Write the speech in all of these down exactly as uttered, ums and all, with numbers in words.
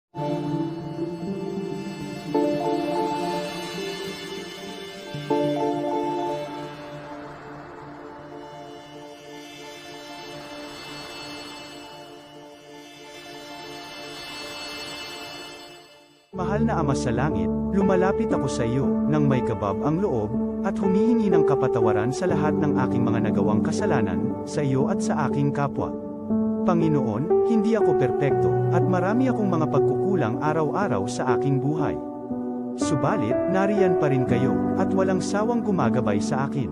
Mahal na Ama sa Langit, lumalapit ako sa iyo nang may kabab ang loob, at humihingi ng kapatawaran sa lahat ng aking mga nagawang kasalanan, sa iyo at sa aking kapwa. Panginoon, hindi ako perpekto, at marami akong mga pagkukulang araw-araw sa aking buhay. Subalit, nariyan pa rin kayo, at walang sawang gumagabay sa akin.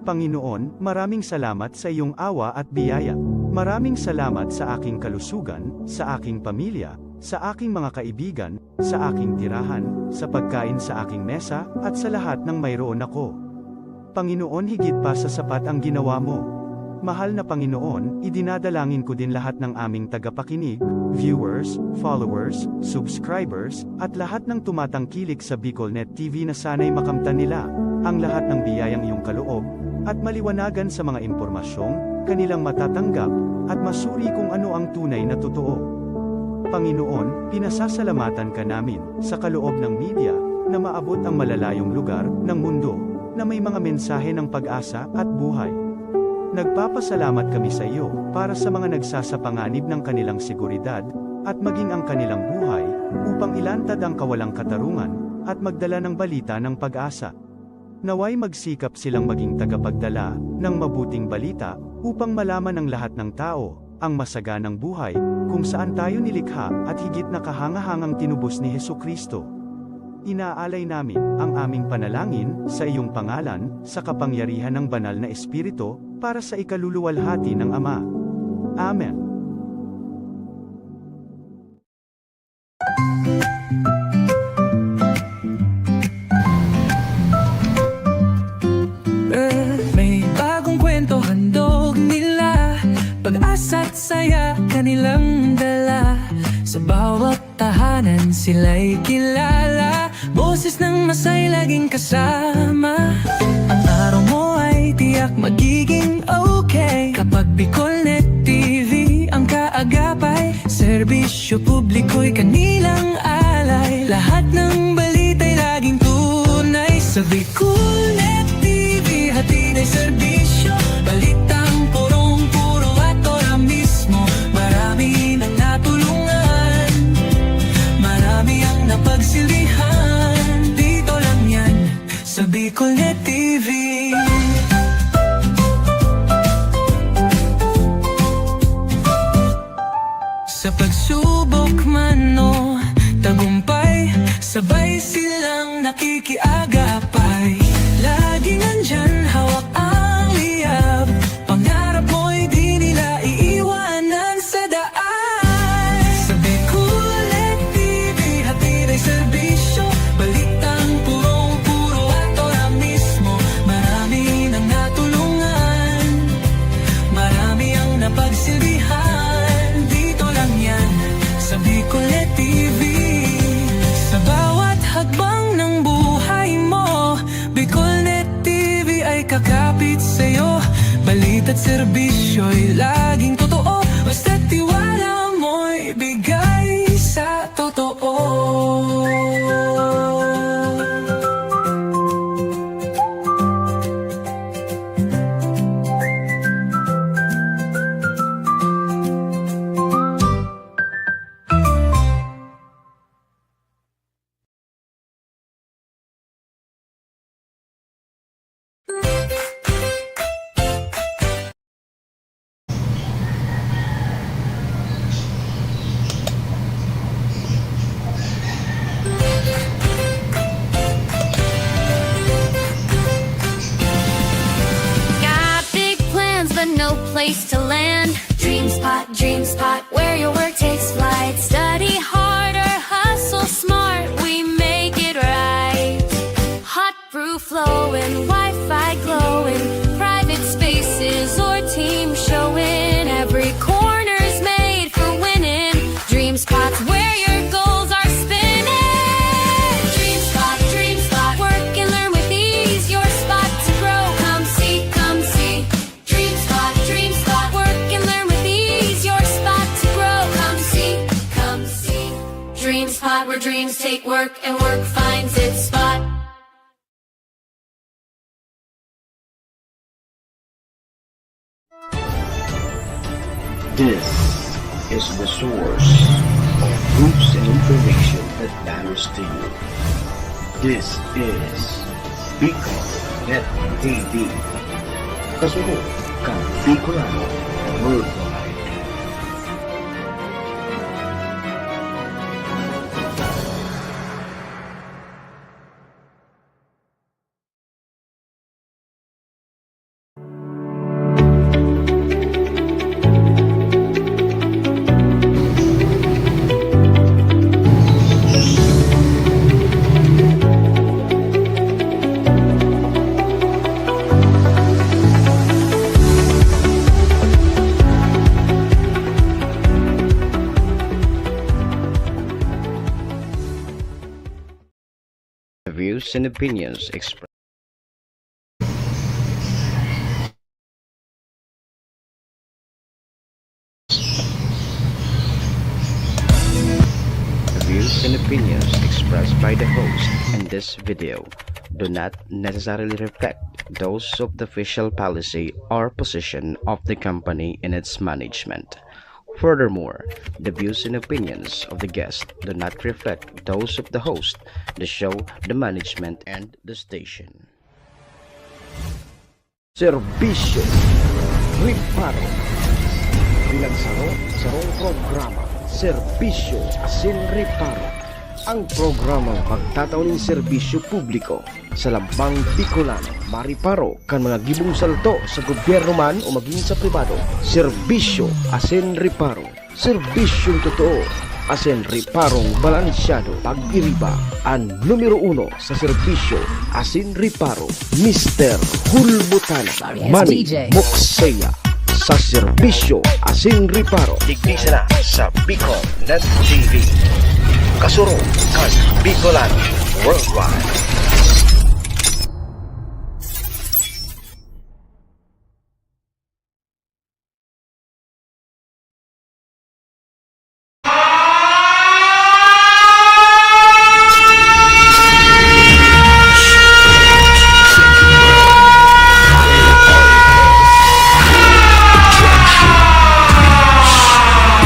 Panginoon, maraming salamat sa iyong awa at biyaya. Maraming salamat sa aking kalusugan, sa aking pamilya, sa aking mga kaibigan, sa aking tirahan, sa pagkain sa aking mesa, at sa lahat ng mayroon ako. Panginoon, higit pa sa sapat ang ginawa mo. Mahal na Panginoon, idinadalangin ko din lahat ng aming tagapakinig, viewers, followers, subscribers, at lahat ng tumatangkilik sa BicolNet T V na sana'y makamtan nila ang lahat ng biyayang iyong kaloob at maliwanagan sa mga impormasyong kanilang matatanggap at masuri kung ano ang tunay na totoo. Panginoon, pinasasalamatan ka namin sa kaloob ng media na maabot ang malalayong lugar ng mundo na may mga mensahe ng pag-asa at buhay. Nagpapasalamat kami sa iyo para sa mga nagsasapanganib ng kanilang seguridad at maging ang kanilang buhay upang ilantad ang kawalang katarungan at magdala ng balita ng pag-asa. Naway magsikap silang maging tagapagdala ng mabuting balita upang malaman ng lahat ng tao ang masaganang buhay kung saan tayo nilikha at higit na kahangahangang tinubos ni Jesu-Cristo. Inaalay namin ang aming panalangin sa iyong pangalan, sa kapangyarihan ng Banal na Espiritu, para sa ikaluluwalhati ng Ama. Amen. Eh, may bagong kwento handog nila, pag-asa't saya kanilang dala. Sa bawat tahanan sila'y kilala, boses ng masay laging kasama. Ang araw mo ay tiyak magiging okay kapag BicolNet T V ang kaagapay. Serbisyo publiko'y kanilang alay. Lahat ng balita'y laging tunay sa BicolNet T V. Hatid ay serbisyo, balitang purong-puro at ora mismo. Marami nang natulungan, marami ang napagsilbihan. Dito lang yan sa BicolNet T V. Sa pagsubok man o tagumpay, sabay silang nakikiagapay. Laging andyan, hawak ang liyab. Pangarap mo'y di nila iiwanan sa daan. Sa BicolNet T V, hatid ay serbisyo, balitang purong-puro at ora mismo. Marami nang natulungan, marami ang napagsilbihan. Dito lang yan sa BicolNet T V. Sa bawat hakbang ng buhay mo, BicolNet T V ay kakapit sa'yo. Balita't serbisyo'y laging totoo, basta't tiwala mo'y bigay sa totoo. Got big plans, but no place to land. DreamSpot, DreamSpot, where your work takes flight. Study hard or hustle smart, we make it right. Hot brew flowing, Wi-Fi glowing, private spaces or team showing. Every corner's made for winning. DreamSpot's where your goals are spinning. DreamSpot, DreamSpot, work and learn with ease. Your spot to grow. Come see, come see. DreamSpot, DreamSpot, Our dreams take work and work finds its spot. This is the source of news and information that matters to you. This is Bicol Net T V. Kasunod kan Bicolano Worldwide. The views and opinions expressed. The views and opinions expressed by the host in this video do not necessarily reflect those of the official policy or position of the company and its management. Furthermore, the views and opinions of the guest do not reflect those of the host, the show, the management, and the station. Serbisyo Reparo. Bilang saro, sarong programa, Serbisyo asin Reparo. Ang programang magtatao nin serbisyo publiko sa lambang Bicolano, mariparo kan mga gibong salto sa gobyerno man o magin sa pribado. Serbisyo asin reparo. Serbisyong totoo asin reparong balansyado. Pag-iriba an numero uno sa serbisyo asin reparo, Mister Hulbutana, Sorry, Manny D J. Moksea. Sa serbisyo asin reparo. Digdi sana sa Bicol Net T V. Kasurog kan Bicolano Worldwide.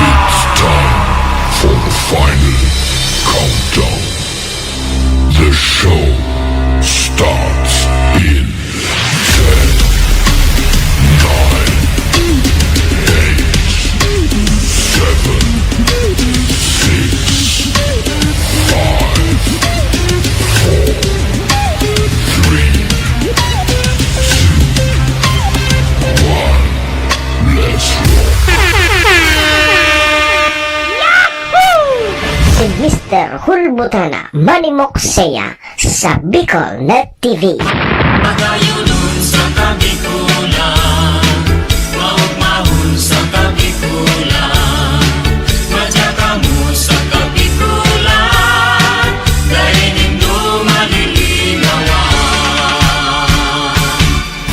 It's time for the final countdown. The show starts in ten, nine, eight, seven, six, five, four, three, two, one. Let's rock! Si Mister Hulbutana, Manny Moksea, sa Bicol Net T V. Padayonon sa Kabikulan, maugmahon sa Kabikulan, madya kamo sa Kabikulan, dai nindo malilinawan.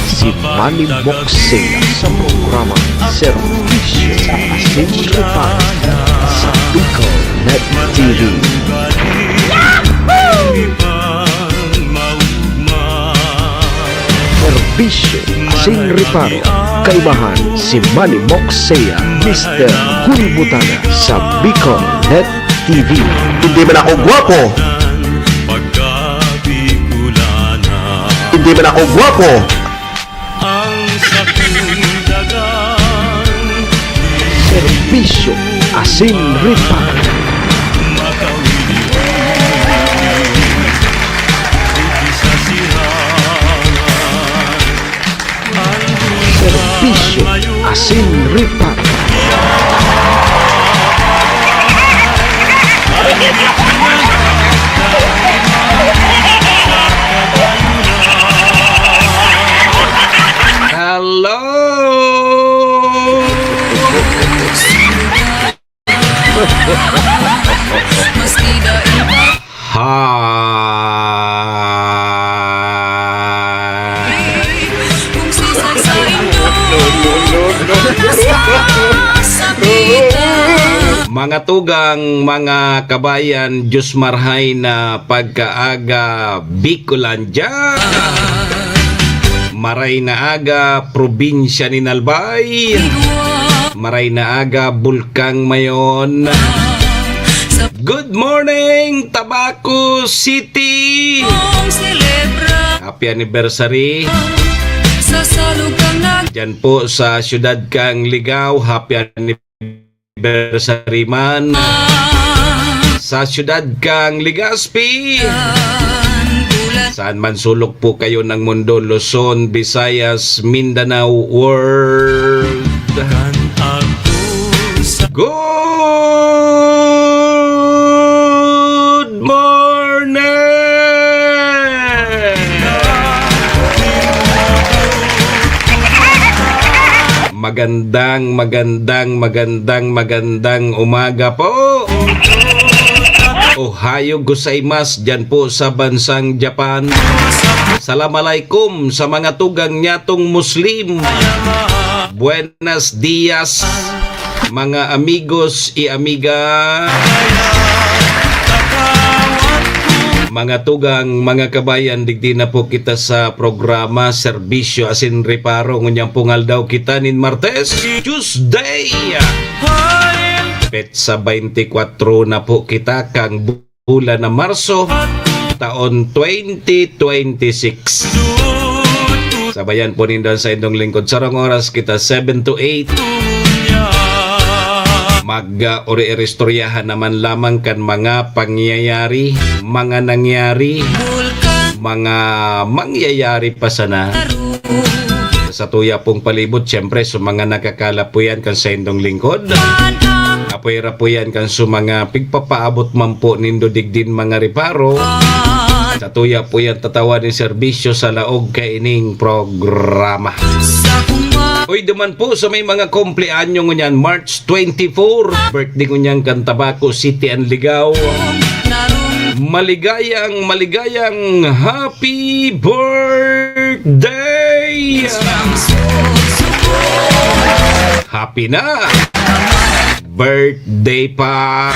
Si Manny Moksea sa programang Serbisyo asin Reparo sa Bicol Net T V. Serbisyo asin Reparo, kaibahan si Manny Moksea, Mister Hulbutana sa Bicol Net T V. Hindi man ako gwapo. Hindi man ako gwapo. Serbisyo asin reparo. Serbisyo asin reparo. Hello! Hi! Kung sisay sa inyo, basta sa kita. Mga tugang, mga kabayan, Diyos marhay na pagkaaga, Bicolandia. Maray na aga, probinsya nin Albay. Maray na aga, Bulkang Mayon. Good morning, Tabaco City. Happy anniversary. Diyan po sa siyudad kang Ligao, happy anniversary. Anniversary man sa siyudad kang Legazpi. Saan man sulok po kayo ng mundo, Luzon, Visayas, Mindanao, world. Good morning! Magandang, magandang, magandang, magandang umaga po. Ohayo gozaimasu diyan po sa bansang Japan. Salam alaikum sa mga tugang nyatong Muslim. Buenas dias, mga amigos y amiga. Mga tugang, mga kabayan, digdi na po kita sa programa Serbisyo asin Reparo. Ngunyan pong aldaw kita nin Martes, Tuesday. Petsa twenty-four na po kita kang bu-, bulan na Marso, taon twenty twenty-six. Sabayan po nindo an saindong lingkod. Sarong oras kita, seven to eight. Mag, ah, uri-iristoryahan naman lamang kan mga pangyayari, mga nangyari, mga mangyayari pa sana. Sa tuya pong palibot, siyempre, sa mga nakakalapuyan kan saindong lingkod. Apoy ra po yan kan sa mga pigpapaabot man po nindo digdin mga reparo. Sa tuya po yan tatawan nin serbisyo sa laog kaining programa. Uy, duman po sa may mga kumpleanyo ngunyan, March twenty-four, birthday ngunyan kan Tabaco City and Ligao. Maligayang, maligayang happy birthday! Happy na! Birthday pa!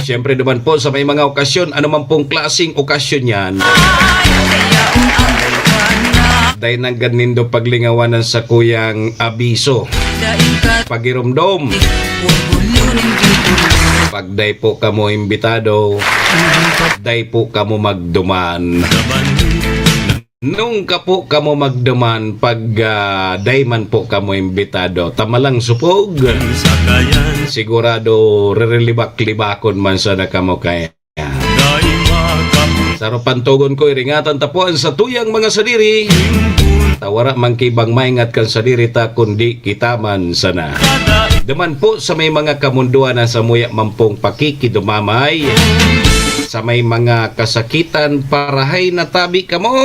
Siyempre naman po sa may mga okasyon, anuman pong klaseng okasyon yan, dai nanggad nindo paglingawan an sakuyang abiso. Pagiromdom. Pag dai po kamo imbitado, dai po kamo magduman. Nung ka po kamo magduman pag, ah, dai man po kamo imbitado, tama lang supog. Sigurado, rirelibak-libakon man sana kamo kaya. Sa rupantogon ko, iringatan ta po an satuyang mga sadiri. Ta wara man ki ibang maingat kan sadiri ta, kundi kita man sana. Duman po sa may mga kamundoan na samuya man pong pakikidumamay. Sa may mga kasakitan, parahay na tabi kamo.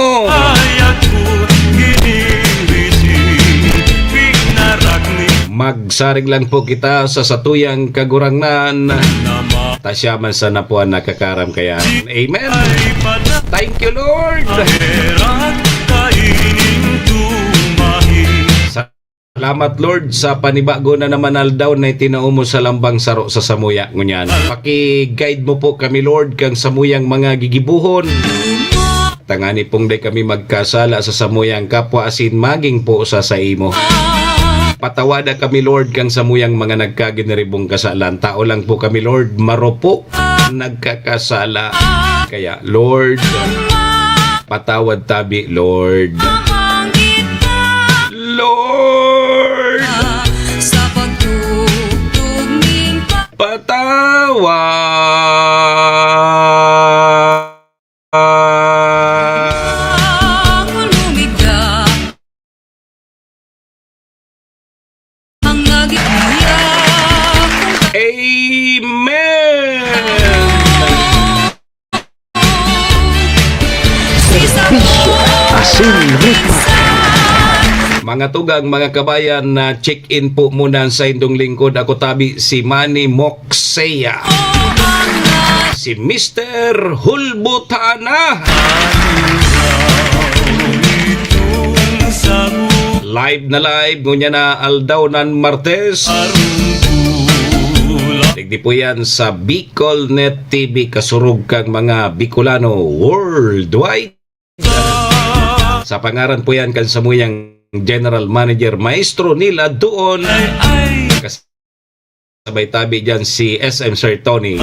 Magsarig lang po kita sa satuyang Kagurangnan. Ta siya man sana po an nakakaram kaya. Amen. Thank you, Lord. Salamat, Lord, sa panibago na naman aldaw na itinao mo sa lambang saro sa samuya ngunyan. Paki-guide mo po kami, Lord, kang samuyang mga gigibohon. Tangani pong dai kami magkasala sa samuyang kapwa asin magin po sa saimo. Patawada kami, Lord, kang samuyang mga nagkaginiribong kasalan. Tao lang po kami, Lord, marupo, nagkakasala. Kaya, Lord, patawad tabi, Lord. Lord, patawad. Amen. Serbisyo asin reparo. Mga tugang, mga kabayan, na check-in po muna sa indong lingkod. Ako tabi si Manny Moxea. Si Mister Hulbutana. Live na live, ngunyan na aldaw nan Martes. Digdi po yan sa Bicol Net T V, kasurog kang mga Bicolano worldwide. Sa pangaran po yan kan samuyang General Manager, Maestro Neil Adtuon. Kasabay tabi dyan si S M Sir Tony.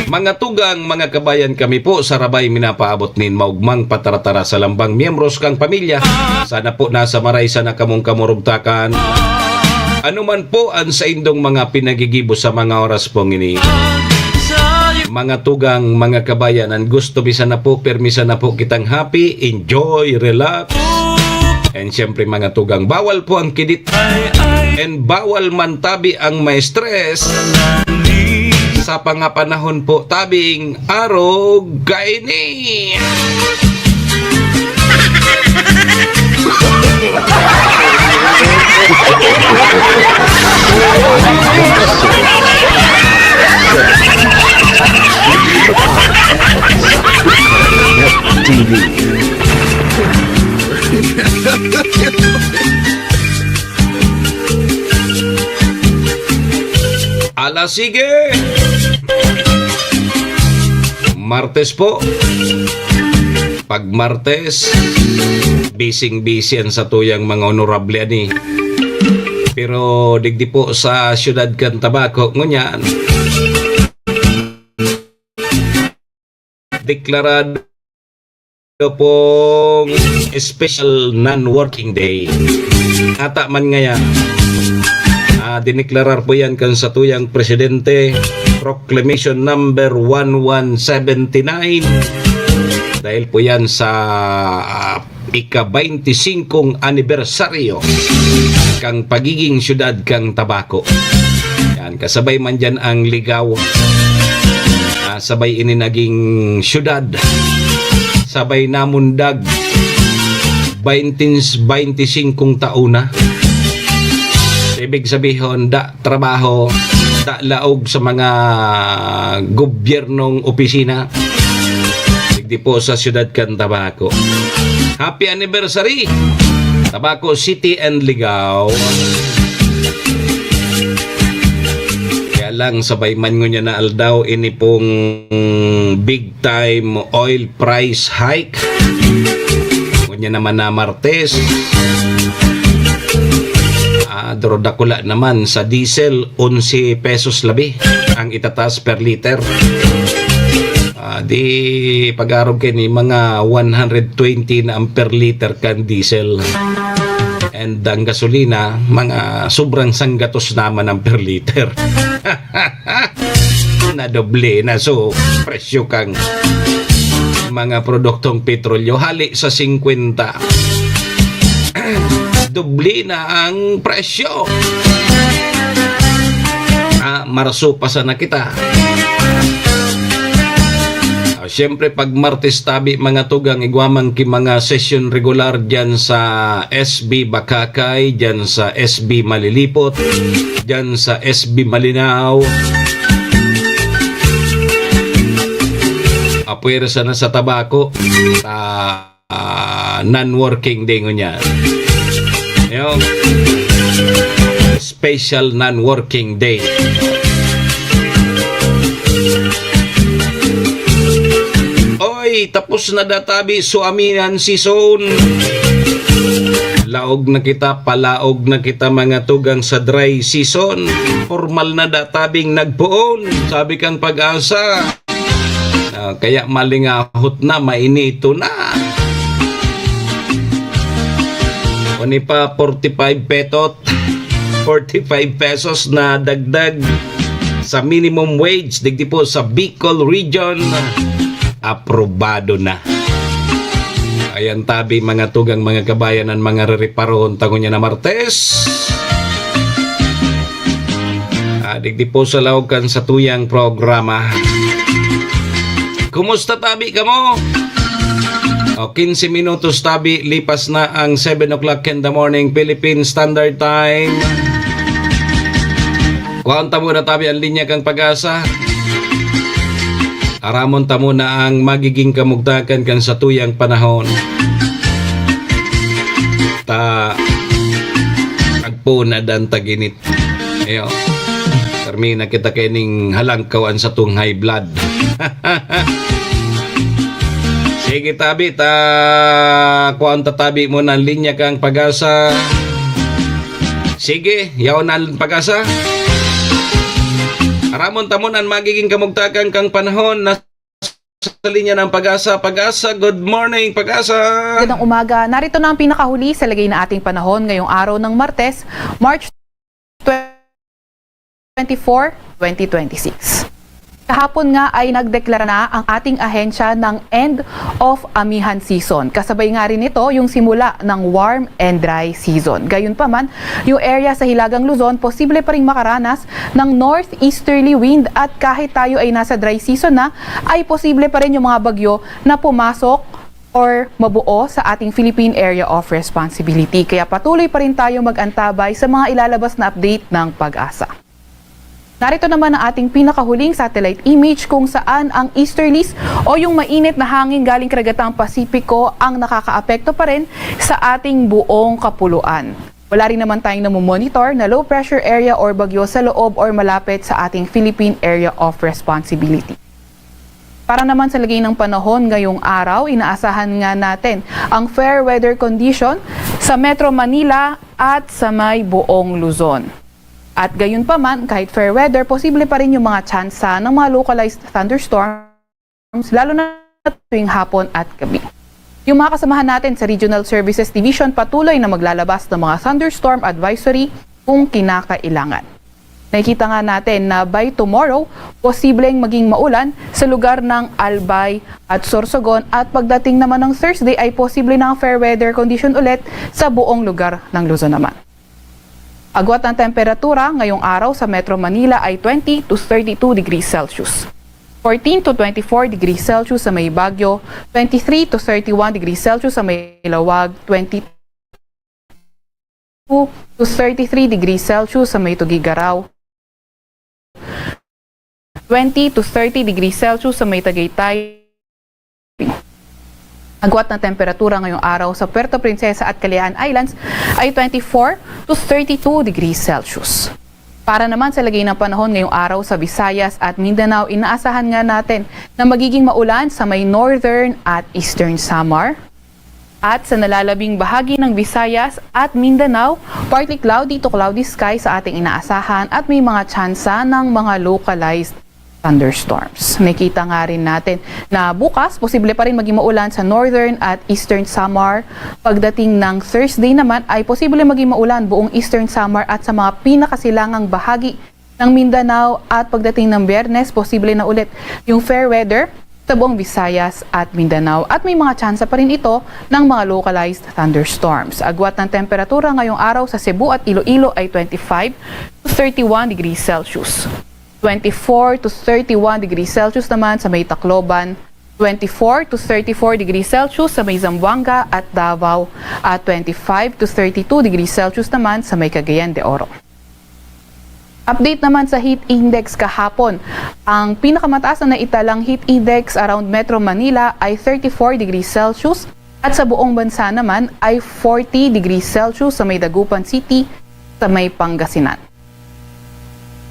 Mga tugang, mga kabayan, kami po sa Rabay minapaabot nin maugmang pataratara sa lambang miyembros kang pamilya. Sana po nasa maray sana kamong kamurugtakan. Ano man po ang saindong mga pinagigibo sa mga oras pong ini. Mga tugang, mga kabayan, ang gusto mi sana po, permi sana po kitang happy, enjoy, relax. And syempre, mga tugang, bawal po ang kidit. And bawal man tabi ang ma-stress sa pangapanahon po tabing arog kaini. Ala, sige! Martes po. Pag Martes, bising-busy an satuyang mga honorable ani. Pero digdi po sa siyudad kan Tabaco, ngunyan, deklarado pong special non-working day. Ata man ngayan, ah, dineklarar po yan kan satuyang presidente, Proclamation Number one one seven nine. Dahil po yan sa, ah, ika-baynti singkong anibersaryo kan pagiging siyudad kan Tabaco. Yan, kasabay man dyan ang Ligao. Ah, sabay ini naging siyudad. Sabay namundag. Baynti, baynti singkong taon na. Ibig sabihon, da trabaho, da laog sa mga gobyernong opisina. Digdi po sa siyudad kan Tabaco. Happy anniversary, Tabaco City and Ligao. Kaya lang, sabay man ngunyan na aldaw, ini pong big time oil price hike. Ngunyan naman na Martes. Ah, duro dakula naman sa diesel, onse pesos labi ang itataas per liter. Ah, di pag-arog kaini, mga one hundred twenty na ang per liter kan diesel. And ang gasolina, mga sobrang sanggatos naman ang per liter. Nadoble na so presyo kang mga produktong petrolyo, hali sa singkwenta. Doble na ang presyo. Ah, marso pa sana kita. Ah, siyempre, pag Martes tabi, mga tugang, igwa man ki mga sesyon regular dyan sa S B Bacacay, dyan sa S B Malilipot, dyan sa S B Malinao. Apwersa na sa Tabaco. Ah, ah, non-working day ngunyan. Yo. Special non-working day. Oy, tapos na databi so aminan season. Laog na kita, palaog na kita, mga tugang, sa dry season. Formal na databing nagpoon, sabi kang Pag-asa. Ah, kaya malingahot na, mainito na. Kung pa forty-five petot, forty-five pesos na dagdag sa minimum wage, digdi po sa Bicol Region, aprobado na. Ayan tabi, mga tugang, mga kabayan, ang mga rereparohon ta ngunyan na Martes. Ah, digdi po sa laog kan satuyang programa. Kumusta tabi kamo? O, quince minutos tabi, lipas na ang seven o'clock in the morning, Philippine Standard Time. Kuhaon ta muna tabi ang linya kang Pag-asa. Aramon ta muna ang magiging kamugtakan kan satuyang panahon. Ta, agpo na dan taginit. Ayo. Permi na kita kaining halangkaw an satong high blood. Sige, tabi, ta kuwan ta tabi mo na ang linya kang Pag-asa. Sige, yaon na ang Pag-Asa. Aramon ta mo na an magiging kamugtakan kang panahon na sa linya ng Pag-Asa. Pag-Asa, good morning, Pag-Asa! Magandang umaga. Narito na ang pinakahuli sa lagay na ating panahon ngayong araw ng Martes, March twenty-four, twenty twenty-six. Kahapon nga ay nagdeklara na ang ating ahensya ng end of amihan season. Kasabay nga rin nito yung simula ng warm and dry season. Gayunpaman, yung area sa Hilagang Luzon posible pa ring makaranas ng northeasterly wind at kahit tayo ay nasa dry season na, ay posible pa rin yung mga bagyo na pumasok or mabuo sa ating Philippine Area of Responsibility. Kaya patuloy pa rin tayo mag-antabay sa mga ilalabas na update ng Pag-asa. Narito naman ang ating pinakahuling satellite image kung saan ang easterlies o yung mainit na hangin galing karagatang Pasipiko ang nakakaapekto pa rin sa ating buong kapuluan. Wala rin naman tayong namomonitor na low pressure area or bagyo sa loob or malapit sa ating Philippine Area of Responsibility. Para naman sa lagay ng panahon ngayong araw, inaasahan nga natin ang fair weather condition sa Metro Manila at sa may buong Luzon. At gayon pa man, kahit fair weather, posible pa rin yung mga tsansa ng mga localized thunderstorms, lalo na tuwing hapon at gabi. Yung mga kasamahan natin sa Regional Services Division patuloy na maglalabas ng mga thunderstorm advisory kung kinakailangan. Nakikita nga natin na by tomorrow, posibleng maging maulan sa lugar ng Albay at Sorsogon, at pagdating naman ng Thursday ay posible na ang fair weather condition ulit sa buong lugar ng Luzon naman. Agwat ng temperatura ngayong araw sa Metro Manila ay twenty to thirty-two degrees Celsius. Fourteen to twenty-four degrees Celsius sa may Baguio, twenty-three to thirty-one degrees Celsius sa may Laoag, twenty-two to thirty-three degrees Celsius sa may Tuguegarao, twenty to thirty degrees Celsius sa may Tagaytay. Agwat na temperatura ngayong araw sa Puerto Princesa at Calayan Islands ay twenty-four to thirty-two degrees Celsius. Para naman sa lagay ng panahon ngayong araw sa Visayas at Mindanao, inaasahan nga natin na magiging maulan sa may northern at eastern Samar. At sa nalalabing bahagi ng Visayas at Mindanao, partly cloudy to cloudy sky sa ating inaasahan at may mga tsansa ng mga localized thunderstorms. Nakita nga rin natin na bukas, posible pa rin maging maulan sa northern at eastern Samar. Pagdating ng Thursday naman ay posible maging maulan buong eastern Samar at sa mga pinakasilangang bahagi ng Mindanao, at pagdating ng Biyernes, posible na ulit yung fair weather sa buong Visayas at Mindanao, at may mga tsansa pa rin ito ng mga localized thunderstorms. Agwat ng temperatura ngayong araw sa Cebu at Iloilo ay twenty-five to thirty-one degrees Celsius. Twenty-four to thirty-one degrees Celsius naman sa may Tacloban, twenty-four to thirty-four degrees Celsius sa may Zamboanga at Davao, at twenty-five to thirty-two degrees Celsius naman sa may Cagayan de Oro. Update naman sa heat index kahapon. Ang pinakamataas na naitalang heat index around Metro Manila ay thirty-four degrees Celsius at sa buong bansa naman ay forty degrees Celsius sa may Dagupan City, sa may Pangasinan.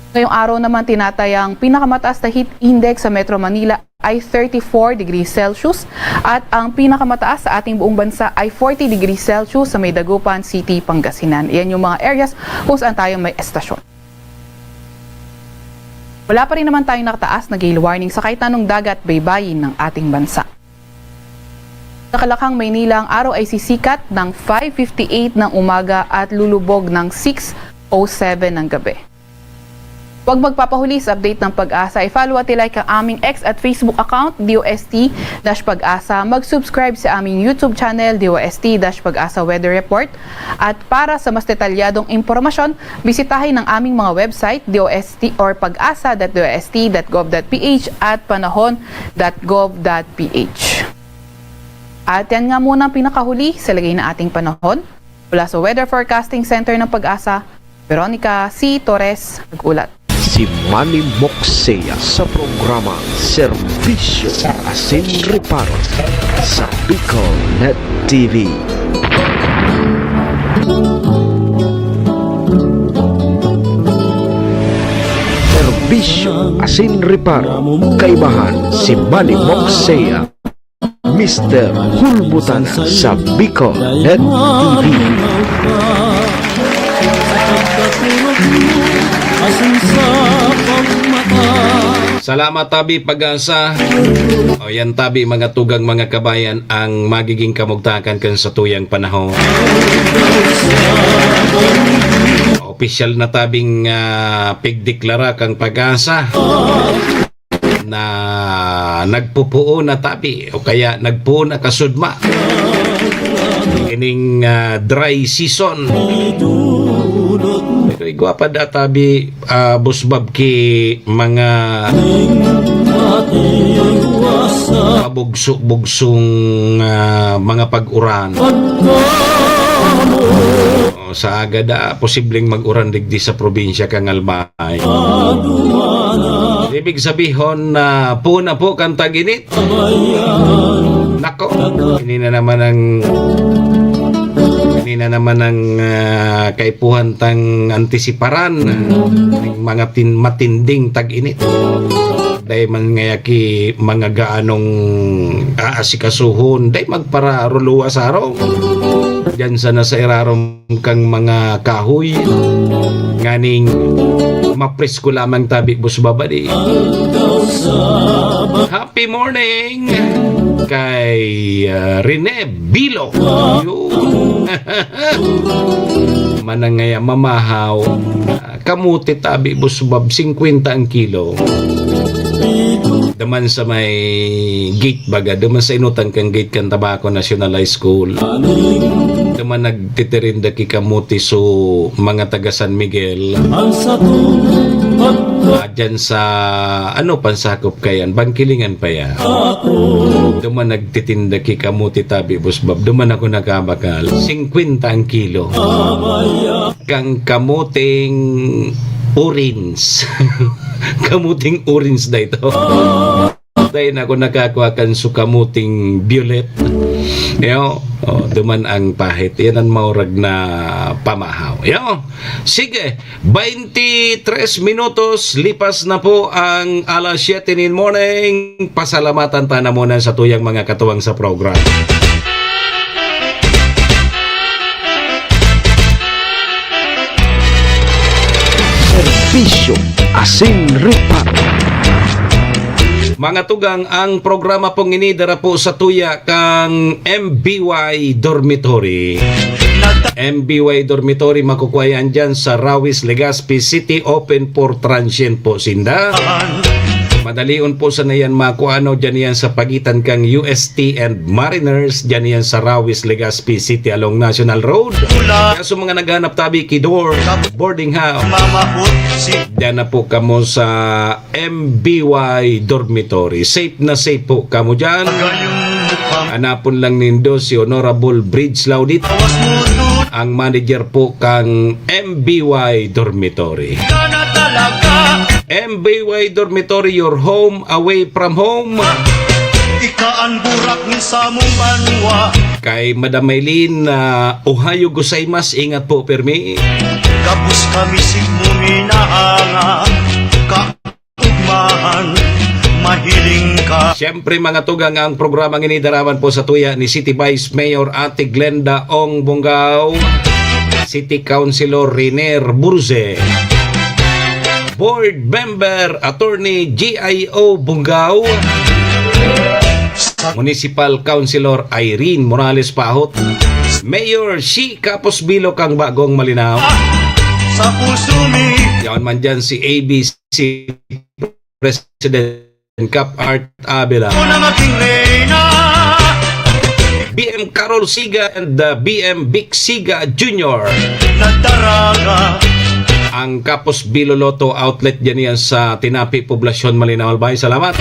Ngayong araw naman, tinatayang pinakamataas na heat index sa Metro Manila ay thirty-four degrees Celsius at ang pinakamataas sa ating buong bansa ay forty degrees Celsius sa may Dagupan City, Pangasinan. Iyan yung mga areas kung saan tayo may estasyon. Wala pa rin naman tayong nakataas na gale warning sa kahit anong dagat baybayin ng ating bansa. Sa Kalakhang, Maynila, ang araw ay sisikat ng five fifty-eight ng umaga at lulubog ng six oh seven ng gabi. Huwag magpapahuli sa update ng Pag-asa. I-follow at i-like ang aming X at Facebook account, D O S T dash Pag-asa. Mag-subscribe sa aming YouTube channel, D O S T dash Pag-asa Weather Report. At para sa mas detalyadong impormasyon, bisitahin ang aming mga website, D O S T or pag-asa dot D O S T dot gov dot P H at panahon dot gov dot P H. At yan nga muna ang pinakahuli sa lagay na ating panahon. Mula sa Weather Forecasting Center ng Pag-asa, Veronica C. Torres nag-ulat. Si Manny Moxea sa programa Serbisyo Asin Reparo sa Bicol Net T V. Serbisyo asin reparo, kaibahan si Manny Moxea, Mister Hulbutana sa Bicol Net T V. Salamat, tabi Pag-asa. O yan, tabi mga tugang, mga kabayan, ang magiging kamugtakan kan satuyang panahon. Opisyal na tabing, ah, pigdeklara kang Pag-asa na nagpupuon na tabi o kaya nagpuon na kasudma ining, ah, dry season. Pero igwa pa da tabi, ah, Boss Bob, ki mga mabugso-bugsong, ah, mga pag-uran. O, sa aga da, posibleng mag-uran digdi sa probinsya kan Albay. Ibig sabihon na puon na po kan tag-init. Nako, ini na naman ang, ini na naman ang, ah, kaipuhan tang antisiparan ng mga tin-, matinding tag-init. Dai man ngaya ki mga gaanong aasikasuhon, dai magpararuluwa sa harong. Diyan sana sa irarom kang mga kahoy, nganing mapresko lamang tabi, Boss Bob, di. Happy morning kay, ah, Rene Bilo. Yo. Manangaya mamahaw. Ah, kamote tabi, Boss Bob, singkwenta ang kilo. Duman sa may gate baga, duman sa inutang kang gate kan Tabaco National High School. Duman nagtitirinda ki kamote so mga taga San Miguel. Ang satong pagka- Ah, dyan sa, ano, pansakop kayan, Bangkilingan pa yan. Duman nagtitinda ki kamote tabi, Boss Bob. Duman ako nakabakal. Singkwenta ang kilo. Kang kamuting orange. Kamuting orange na ito. Dai na ako nakakua kan sukamuting violet. Yo, oh, duman ang pahit. Yan ang maurag na pamahaw. Yo, sige. Baintitres minutos lipas na po ang alas siyete nin morning. Pasalamatan ta na muna sa tuyang mga katuwang sa program. Serbisyo asin reparo. Mga tugang, ang programa pong ini dara po sa tuya kang M B Y Dormitory. M B Y Dormitory, makukuha yan dyan sa Rawis, Legazpi City, open for transient po sinda. Madalion po sana yan makuha, ano, dyan yan sa pagitan kang U S T and Mariners, dyan yan sa Rawis, Legazpi City along National Road. Kaya sa mga naghanap tabi ki dorm, boarding house, dyan na po kamo sa M B Y Dormitory. Safe na safe po kamo dyan. Hanapon lang nindo si Honorable Bridge Laudit, ang manager po kang M B Y Dormitory. M B Y Dormitory, your home away from home. Ika an burak ni samong banwa. Kay Madam Maylin, ah, Ohayo gozaimasu, ingat po, pirmi. Gabos kami sigmo minahanga. Kaugmahan, mahiling ka. Siyempre, mga tugang, ang programang ini daraman po sa tuya ni City Vice Mayor Ate Glenda Ong Bongao, City Councilor Riner Burze, Board Member Attorney G I O Bongao, Municipal Councilor Irene Morales Pahot, Mayor Shi Kapos Bilo kang Bagong Malinao. Sa puso mi. Yaon man dyan si A B C President Cap Art Abela. Ako na maging reyna. B M Carol Siga and, uh, B M Vic Siga Junior. Nagdaraga. Ang Kapos Bilo Lotto Outlet dyan yan sa Tinapi, Poblacion, Malinao, Albay. Salamat.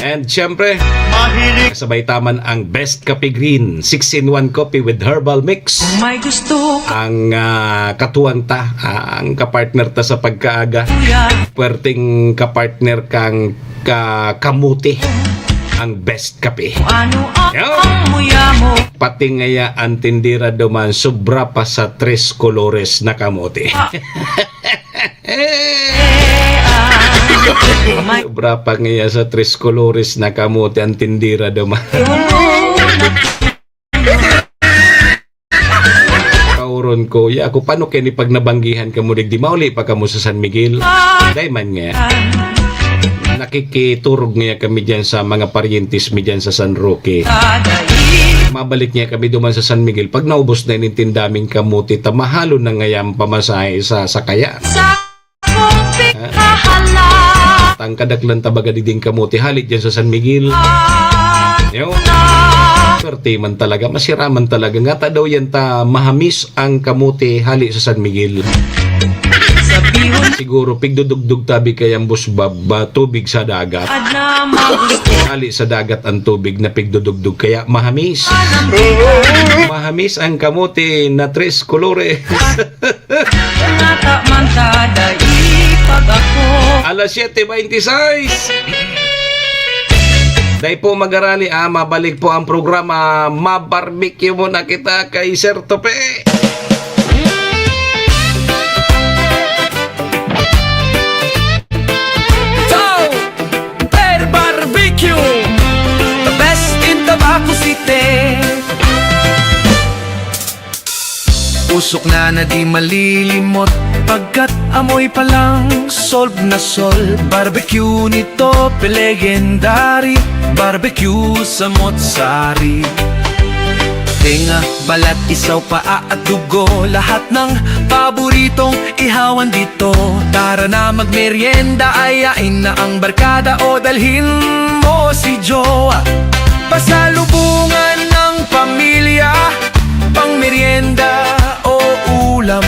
And syempre, mahilig. Sabay taman ang Best Kape Green, six-in-one coffee with herbal mix. Kung may gusto ka. Ang, ah, katuwang ta, ah, ang kapartner ta sa pagkaaga. Kuya. Puwerteng kapartner kang ka-, kamote. Ang Best Kape. Ano ang Yo. Ang muya mo? Pati ngaya ang tindera duman, sobra pa sa tres colores na kamote. Ah. Eh, ah. Sobra pa nga sa tres colores na kamote ang tindera duman. Kauron ko, ya ako, paano kini pag nabanggihan kamo digdi? Mauli pa kamo sa San Miguel? Dai man nga. Nakikiturog nga kami diyan sa mga paryentes mi diyan sa San Roque. Mabalik nga kami duman sa San Miguel. Pag naubos na ining tindaming kamote, ta mahalon na ngayang pamasahe sa sakaya. Tangkadak lang tabaga diding kamote hali diyan sa San Miguel. Yo. Swerte man talaga, masiraman talaga. Ngata daw yan ta mahamis ang kamote hali sa San Miguel. Siguro pigdudugdog tabi kayang busbab, ba, tubig sa dagat. Hali sa dagat ang tubig na pigdudugdog, kaya mahamis. Mahamis ang kamote na tres colores. Ngata man ta dai pag ako. Alas siyete beintiseis. Dai po magarali, ah, mabalik po ang programa. Mabarbecue muna kita kay Sir Tope. Tope Barbecue, the best in Tabaco City. Usok na na di malilimot, pagkat amoy pa lang solve na solve. Barbecue ni Tope, legendary, barbecue sa Motsari. Tenga, balat, isaw, paa at dugo, lahat ng paboritong ihawan dito. Tara na magmeryenda, ayain na ang barkada o dalhin mo si jowa. Pasalubungan ng pamilya, pang merienda o ulam.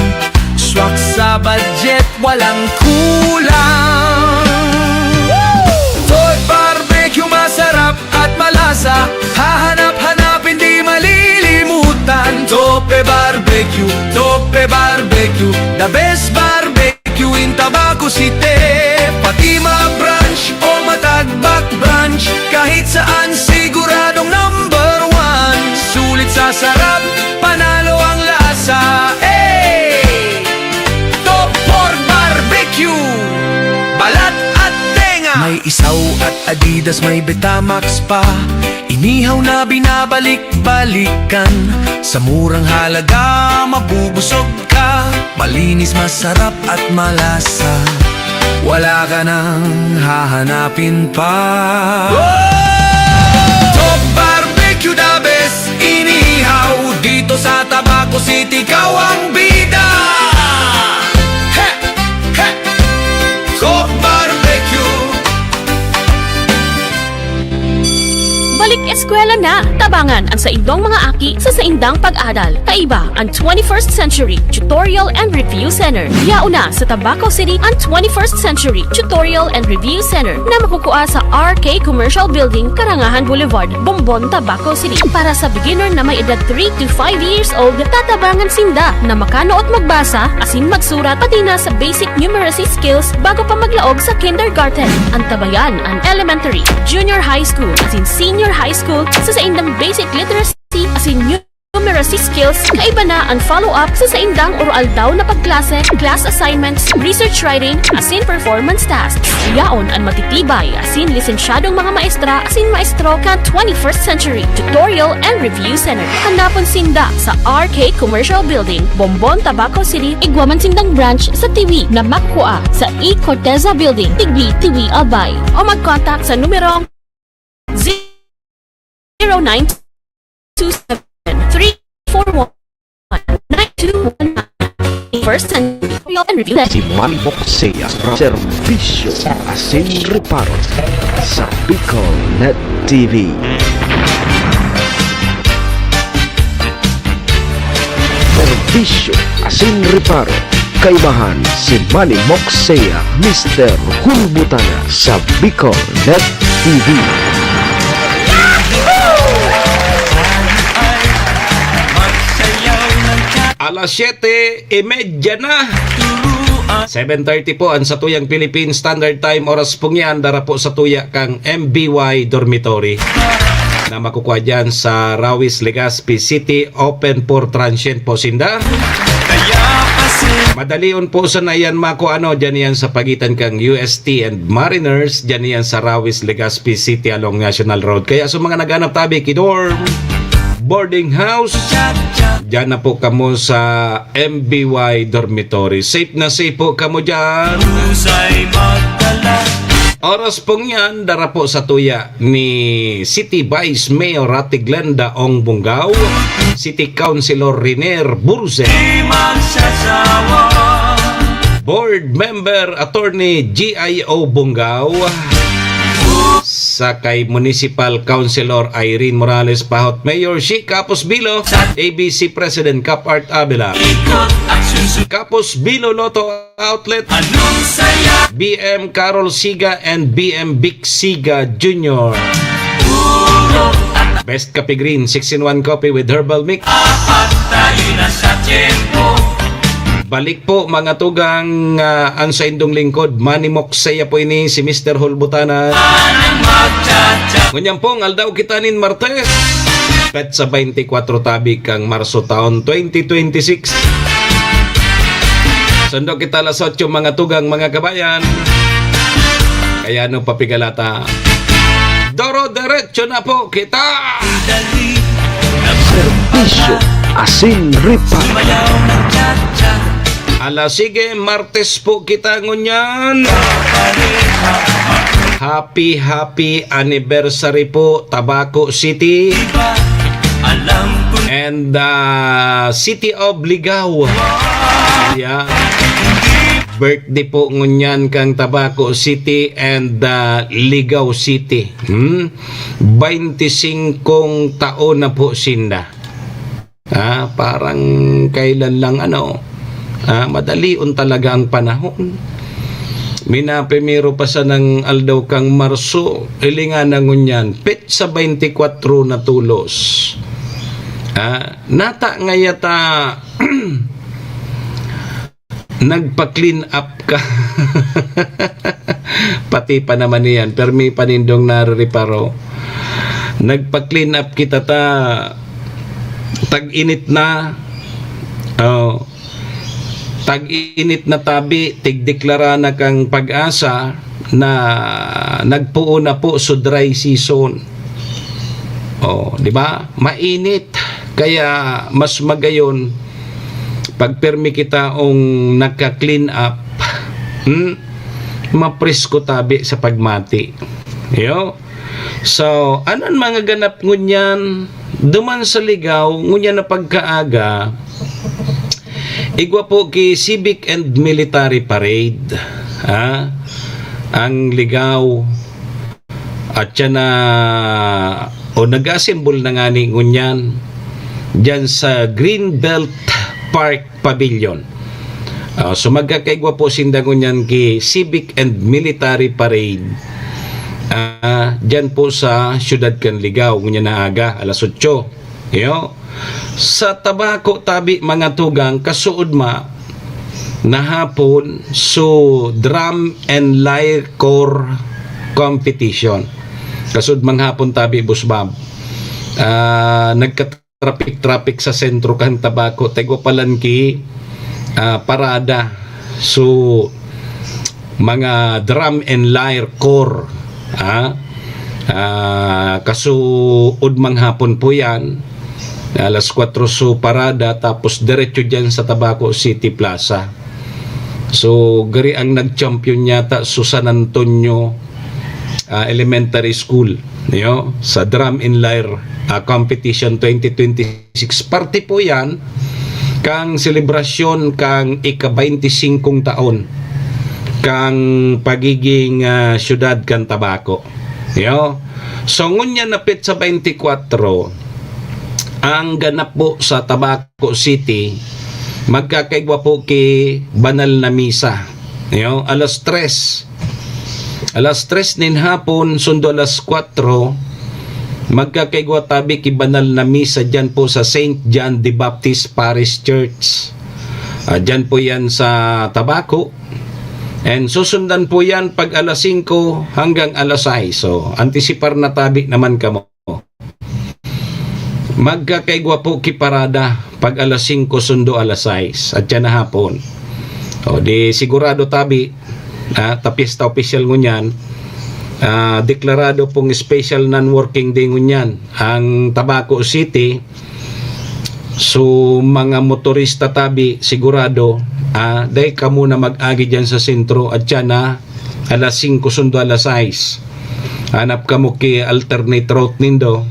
Swak sa budget, walang kulang. Toy Barbecue, masarap at malasa. Hahanap-hanapin, di malilimutan. Tope Barbecue, Tope Barbecue, the best barbecue in Tabaco City. Pati ma-brunch o matagbak brunch, kahit saan siguradong number one. Sulit sa sarap, panalo ang lasa. Hey! Top Pork Barbecue, balat at tenga. May isaw at Adidas, may Betamax pa. Inihaw na binabalik-balikan. Sa murang halaga, mabubusog ka. Malinis, masarap at malasa. Wala ka nang hahanapin pa. Top Barbecue, the best inihaw. Dito sa Tabaco City, ikaw ang bida. He! He! Top Barbecue. Balik eskwela na! Tabangan ang saindong mga aki sa saindang pag-adal. Kaiba ang twenty-first Century Tutorial and Review Center. Yaon na sa Tabaco City ang twenty-first Century Tutorial and Review Center na makukua sa R K Commercial Building, Karangahan Boulevard, Bombon, Tabaco City. Para sa beginner na may edad three to five years old, tatabangan sinda na makanood magbasa asin magsurat, pati na sa basic numeracy skills bago pa maglaog sa kindergarten. Antabayan an elementary, junior high school, asin senior high school sa saindang basic literacy asin numeracy skills. Kaiba na an follow-up sa saindang oro-aldaw na pagklase, class assignments, research writing, asin performance tasks. Yaon an matitibay asin lisensyadong mga maestra asin maestro kan twenty-first Century Tutorial and Review Center. Hanapon sinda sa R K Commercial Building, Bombon, Tabaco City. Igwa man sindang branch sa Tiwi na makukua sa E Corteza Building, Tigbi, Tiwi, Albay. O mag-contact sa numerong zero nine two seven three four one nine two one nine. First and Tutorial and Review Center. Si Manny Moxea, serbisyo asin reparo sa Bicol Net T V. Serbisyo asin reparo. Kaibahan si Manny Moxea, Mister Hulbutana sa Bicol Net T V. Alas siyete y media na. Seven thirty po ang satuyang Philippine Standard Time. Oras pong yan, dara po satuya kang M B Y Dormitory na makukua dyan sa Rawis, Legazpi City. Open for transient po sinda. Kaya pa si Madalion po sana yan makuano, dyan yan sa pagitan kang U S T and Mariners, dyan yan sa Rawis, Legazpi City along National Road. Kaya sa mga naghanap tabi, kidorm, boarding house, dyan na po kamo sa M B Y dormitory. Safe na safe po kamo dyan. Oras pong yan, dara po sa tuya ni City Vice Mayor Ate Glenda Ong Bungao, City Councilor Riner Burze, Board Member Attorney G I O Bungao, sa kay Municipal Councilor Irene Morales Pahot, Mayor Shi Kapos Bilo, A B C President Cap Art Abela, Kapos Bilo Lotto Outlet, B M Carol Siga and B M Vic Siga Junior. Best Kape Green, six-in-one coffee with herbal mix. Balik po, mga tugang, ah, an saindong lingkod, Manny Moksaya po ini, si Mister Hulbutana. Ngunyan pong aldaw kita nin Martes, petsa twenty-four tabi kang Marso taon twenty twenty-six. Sundo kita alas otso, mga tugang, mga kabayan. Kaya ano papigalata? Doro-derecho na po kita! Serbisyo asin reparo. Ala sige, Martes po kita ngunyan. Happy, happy anniversary po, Tabaco City. And, ah, City of Ligao. Yeah. Birthday po ngunyan kang Tabaco City and, ah, Ligao City. Hmm? Baintisingkong taon na po sinda. Ah, parang kailan lang, ano, ah, madalion talaga ang panahon. Minaprimero pa sanang aldaw kang Marso, hilinga na ngunyan, petsa twenty-four na tulos. Ah, nata ngaya ta nagpa-clean up ka. Pati pa naman iyan, permi pa nindong narereparo. Nagpa-clean up kita ta tag-init na. Oh. Tag-init na tabi, tigdeklara na kang PAGASA na nagpoon na po so dry season. Oh, di ba? Mainit. Kaya mas magayon pag permi kita ong nagka-clean up, hmm? Mapresko tabi sa pagmati. Yo. So, anan mga ganap ngunyan, duman sa Ligao, ngunyan na pagkaaga, igwa po ki Civic and Military Parade, ha? Ang Ligao, at siya na, o nag-assemble na ngani ngunyan, dyan sa Greenbelt Park Pavilion. Ah, so magkakaigwa po sinda ngunyan ki Civic and Military Parade. Ah, dyan po sa siyudad kan Ligao, ngunyan na aga, alas otso. Yo. Sa Tabaco tabi, mga tugang, kasuodma na hapon, so Drum and Lyre Corps Competition. Kasuodmang hapon tabi, Boss Bob. Ah, nagkat- traffic-traffic sa sentro kan Tabaco, ta igwa palan ki, ah, parada. So, mga Drum and Lyre Corps, ha? Ah, kasuodmang hapon po yan. Alas kwatro so parada, tapos diretso dyan sa Tabaco City Plaza. So, gari ang nag-champion yata, so San Antonio, ah, Elementary School, yo, sa Drum and Lyre, ah, Competition twenty twenty-six. Parte po yan kang selebrasyon kang ika-baintisingkong taon kang pagiging, ah, siyudad kan Tabaco. Yo. So, ngunyan na petsa twenty-four, ang ganap po sa Tabaco City, magkakaigwa po ki banal na misa. Yo, alas tres. Alas tres nin hapon, sundo alas kwatro, magkakaigwa tabi ki banal na misa dyan po sa Saint John the Baptist Parish Church. Ah, dyan po yan sa Tabaco. And susundan po yan pag alas singko hanggang alas sais. So, antisipar na tabi naman kamo. Magkakaigwa po ki parada pag alas singko sundo alas sais, at yan na hapon. O, di sigurado tabi, ah, ta piyesta opisyal ngunyan, ah, deklarado pong special non-working day ngunyan ang Tabaco City. So, mga motorista tabi, sigurado, ah, dai kamo na mag-agi dyan sa sentro at siya na alas singko sundo alas sais. Hanap kamo ki alternate route nindo.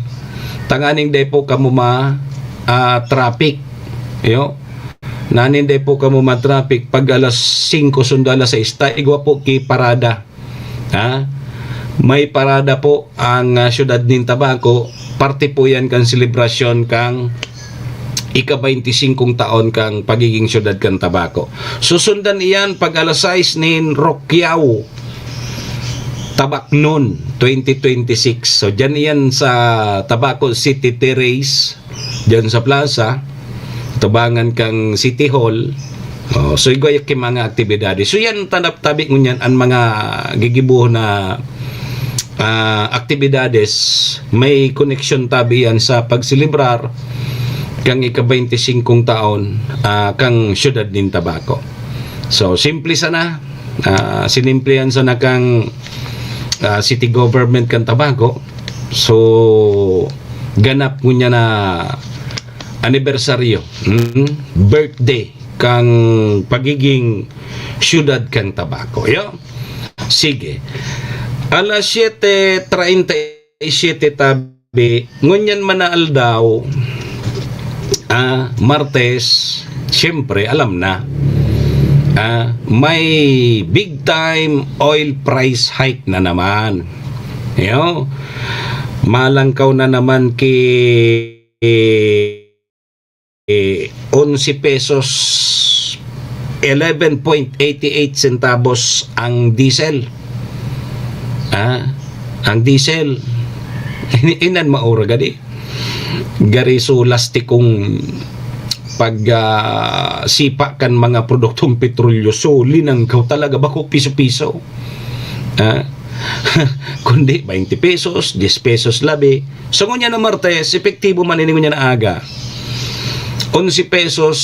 Tanganing dai po kamo ma, ah, traffic. Yo. Nanin dai po kamo ma-traffic pag alas singko sundo alas sais, ta igwa po ki parada. Ha? May parada po ang, ah, siyudad nin Tabaco. Parte po yan kan selebrasyon kang ika-baynti singkong taon kang pagiging siyudad kan Tabaco. Susundan iyan pag alas sais nin Rockyao, Tabacnon, twenty twenty-six. So, dyan iyan sa Tabaco City Terrace, dyan sa plaza, tabangan kang City Hall. Oh, so, igwa ki mga aktibidades. So, yan, tanap tabi ngunyan ang mga gigibuhon na, ah, aktibidades. May koneksyon tabi yan sa pagselebrar kang ika-baynti singkong taon, ah, kang siyudad nin Tabaco. So, simple sana. Ah, sinimplihan sana kang, ah, city government kan Tabaco. So, ganap ngunyan na anibersaryo, mm, birthday kang pagiging siyudad kan Tabaco. Yo? Sige. Alas siyete treinta y siete tabi, ngunyan man na aldaw, ah, Martes, siyempre, alam na. Ah, may big time oil price hike na naman. Yo? Malangkaw na naman ki eh, onse pesos, eleven point eighty eight centavos ang diesel. Ah, ang diesel. Inan maura gadi. Gari so lastikong pag, ah, sipa kan mga produktong petrolyo. So, linangkaw talaga, bako piso-piso. Ah, kundi baynti pesos, diyes pesos labi. So, ngunyan na Martes, epektibo man ini ngunyan na aga. Onse pesos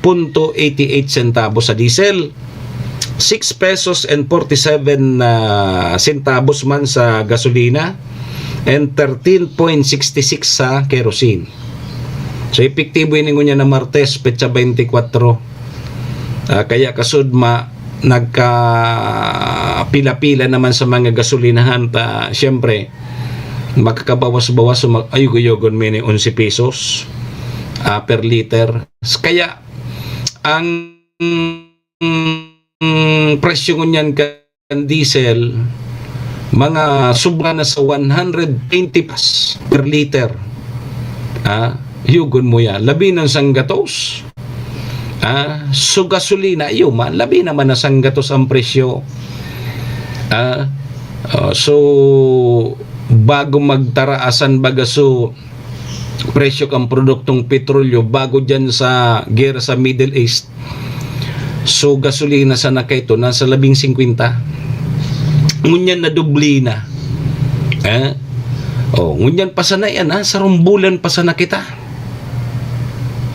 punto eighty eight centavos sa diesel, six pesos and forty seven, ah, centavos man sa gasolina, and thirteen point sixty six sa kerosene. So, epektibo ini ngunyan na Martes, petsa twenty-four. Ah, kaya kasudma, nagkapila-pila naman sa mga gasolinahan ta, siyempre, makakabawas-bawas, so mag-, ayog-ayogon mi ni onse pesos, ah, per liter. Kaya, ang presyo ngunyan kan diesel, mga sobra na sa one hundred twenty plus per liter. Ah, yugon mo yan. Labi ng sanggatos. Ah, so gasolina, iyo man, labi naman na sanggatos ang presyo. Ah, oh, so, bago magtaraasan baga so presyo kan produktong petrolyo, bago dyan sa gera sa Middle East, so, gasolina sana kaito, nasa labing singkwenta. Ngunyan na doble na. Eh? Oh, ngunyan pa sana yan, ha? Sarong bulan pa sana kita.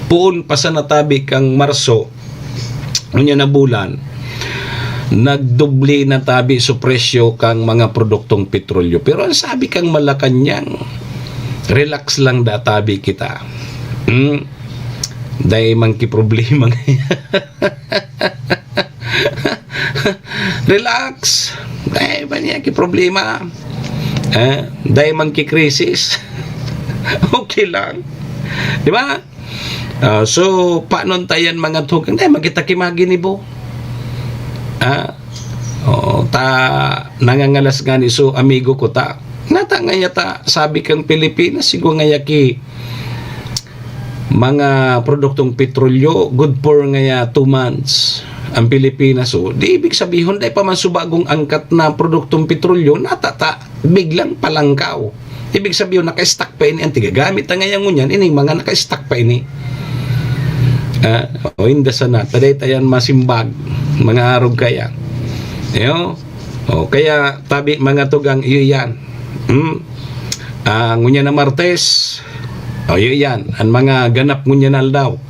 Poon pa sana tabi kang Marso, ngunyan na bulan, nagdoble na tabi so presyo kang mga produktong petrolyo. Pero ang sabi kang Malacañang, relax lang da tabi kita. Hmm? Dai man ki problema. Relax. Dai man yan ki problema. Eh, dai man ki krisis. Okay lang. Di ba? Ah, so, panon ta yan, mga tugang? Dai man kita ki maginibo. Ah, oh, ta, nangangalas ngani so amigo ko ta. Nata ngaya ta, sabi kang Pilipinas, sigo ngaya ki mga produktong petrolyo, good for ngaya two months ang Pilipinas. So, di ibig sabihon, dai pa man so bagong angkat na produktong petrolyo, nata ta, biglang palangkaw. Ibig sabihon, naka-stock pa ini ang tigagamit na ngayon ngunyan, ining mga naka-stock pa ini. Ah, o, inda sana, taday tayan masimbag, mga arog kaya. Yo? O, kaya, tabi, mga tugang, iyo yan. Hmm? Ah, ngunyan na Martes, o, iyo yan, ang mga ganap ngunyan na aldaw.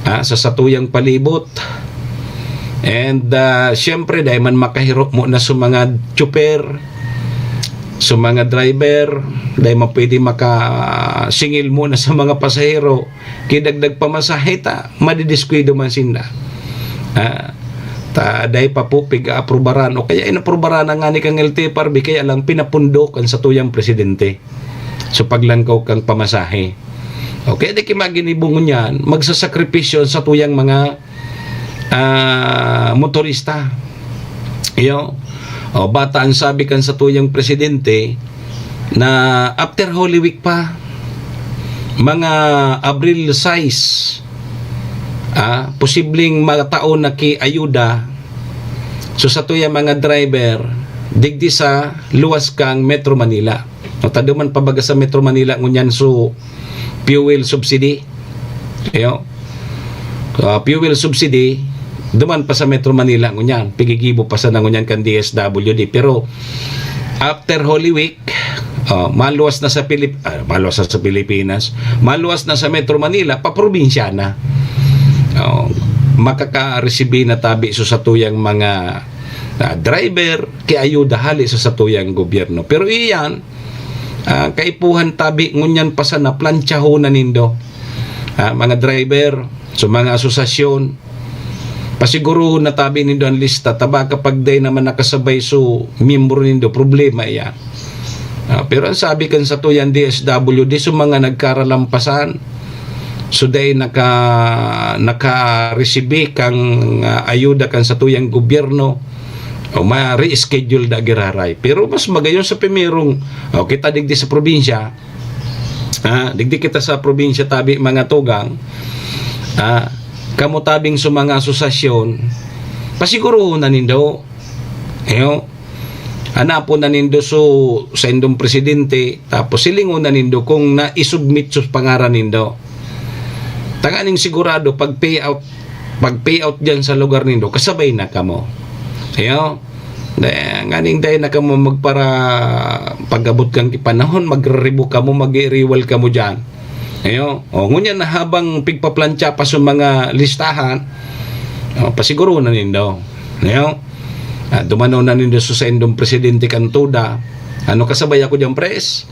Ah, sa satuyang palibot, And, ah, siyempre, dai man makahiro mo na sa mga tsuper, sa mga driver, dai man pwede makasingil mo na sa mga pasahero, kidagdag pamasahe ta, madidiskuido man sinda. Ah, ta, dai pa po pig-aaprubaran o kaya inaprubaran na nga ni kang L T F R B, kaya lang pinapundok ang satuyang presidente. So, paglangkaw kang pamasahe. Okay, di ki maginibo ngunyan, magsasakripisyo ang satuyang mga, ah, motorista. Iyo. O, bata ang sabi kan satuyang presidente na after Holy Week pa, mga Abril sais, ah, posibleng matao na ki ayuda. So, satuyang mga driver, digdi sa luwas kang Metro Manila. No, ta duman pa baga sa Metro Manila ngunyan, so, fuel subsidy. Iyo. Ah, fuel subsidy, duman pa sa Metro Manila ngunyan. Pigigibo pa sana ngunyan kan D S W D. Pero, after Holy Week, ah, maluwas na sa Pilip-, ah, maluwas na sa Pilipinas, maluwas na sa Metro Manila, pa probinsya na. Oh, makaka-receive na tabi so satuyang mga, ah, driver, ki ayuda hali sa satuyang gobyerno. Pero iyan, ah, kaipuhan tabi ngunyan pa sana, plantsahonan nindo. Ah, mga driver, sa mga asosasyon, pasiguruhon na tabi nindo an lista, ta baka pag dai naman nakasabay so miyembro nindo, problema iyan. Ah, pero ang sabi kan satuyang D S W D, so mga nagkaralampasan, so dai naka-, naka-receive kang, ah, ayuda kan satuyang gobyerno, o ma-reschedule da giraray. Pero mas magayon sa primerong, o, kita digdi sa probinsya, ah, digdi kita sa probinsya tabi, mga tugang, ah, kamo tabing sa mga asosasyon, pasiguruhon na nindo. Iyo, hanapon na nindo so saindong presidente, tapos silingon na nindo kung naisubmit so pangaran nindo. Tanganing sigurado, pag payout, pag payout diyan sa lugar nindo, kasabay na kamo. Iyo, da-, nganing dai na kamo magpara pag-abot kan panahon, magriribo kamo, mag-iriwal kamo diyan. Iyo, o, ngunyan na habang pigpaplantsa pa sa mga listahan, o, pasiguro na nindo. Iyo, ah, dumanaw na nindo sa saindong presidente kan TODA. Ano, kasabay ako diyan, pres?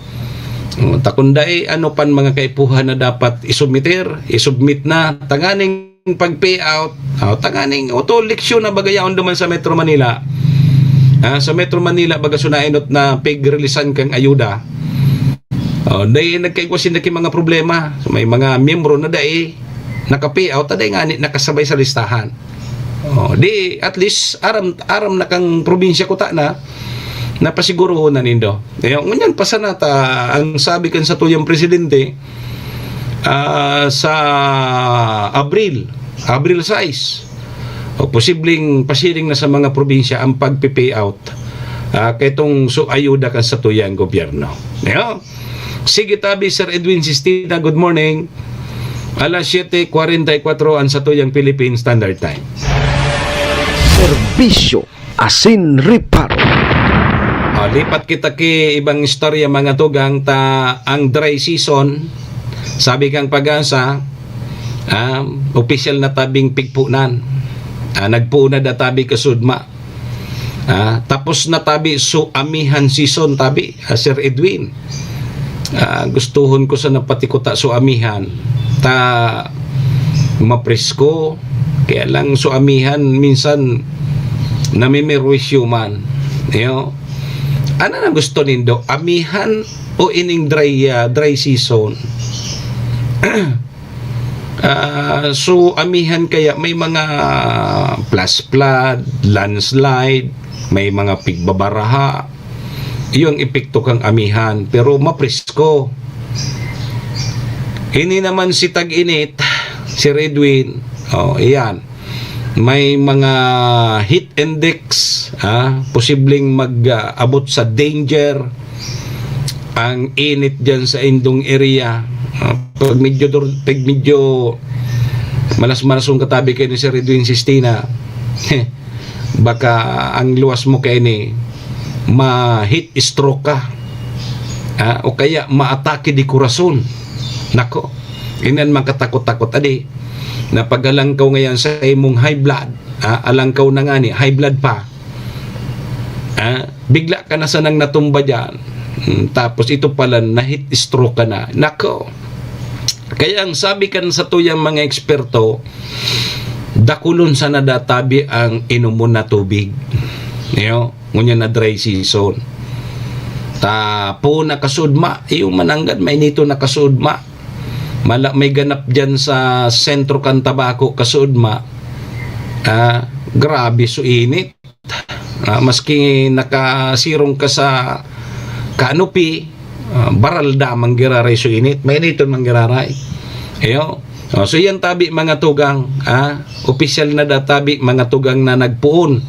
O, ta kun dai, ano pan mga kaipuhan na dapat isubmiter, isubmit na, tanganing pag-payout, o, tanganing, o, to, leksyon na baga yaon duman sa Metro Manila. Ah, sa Metro Manila, baga sunainot na pig-releasan kang ayuda. O, dai nagkaigwa sinda ki mga problema. So, may mga miyembro na dai naka-payout, ta dai ngani nakasabay sa listahan. O, di, at least, aram, aram na kang probinsya kuta na, napasiguruhon na nindo. Kaya, ngunyan pa sana ta, ang sabi kan satuyang presidente, ah, sa Abril, Abril sais, o posibleng pasiring na sa mga probinsya ang pagpi-payout, ah, kaitong su-, ayuda kan satuyang gobyerno. Iyo. Sige tabi, Sir Edwin Sistina, good morning. Alas siyete kwarenta y kwatro ang satuyang Philippine Standard Time. Serbisyo asin reparo. Ah, lipat kita ki ibang istorya, mga tugang, ta ang dry season, sabi kang PAGASA, ah, opisyal na tabing pigpunan. Ah, nagpuon na da tabi kasudma. Ah, tapos na tabi so amihan season tabi, ah, Sir Edwin. Ah, gustuhon ko sana pati kuta so amihan. Ta mapresko. Kaya lang so amihan minsan namimirwisyo man. Iyo. Ano na gusto nindo? Amihan o ining dry, ah, dry season? Ah, so, amihan kaya may mga flash flood, landslide, may mga pigbabaraha. Iyo ang epekto kang amihan, pero mapresko. Ini naman si tag-init, Sir Edwin, oh, iyan. May mga heat index, ah, posibleng mag, ah, abot sa danger ang init diyan sa indong area. Ah, pag medyo dur-, pag medyo malas-malason katabi kayo ni Sir Edwin Sistina, baka ang luwas mo kaini, ma-heat stroke ka. Ah, o kaya maatake di kurason. Nako, inan man katakot-takot, adi, na paghalangkaw ngayon sa imong high blood, ah, alangkaw na ngani, high blood pa. Ah, bigla ka na sanang natumba diyan. Hmm, tapos ito pala, na-heat stroke ka na. Nako. Kaya ang sabi kan satuyang mga eksperto, dakulon sana databi ang inom mo na tubig. Iyo, ngunyan na dry season. Ta, po nakasudma, iyo mananggad, mainiton nakasudma. Mala, may ganap diyan sa sentro kan Tabaco, kasuudma. Ah, grabe so init. Ah, maski nakasirong ka sa canopy, ah, baral da man giraray so init. Mainiton man giraray. Iyo. Oh, so yan tabi, mga tugang, ah, opisyal na da tabi, mga tugang, na nagpoon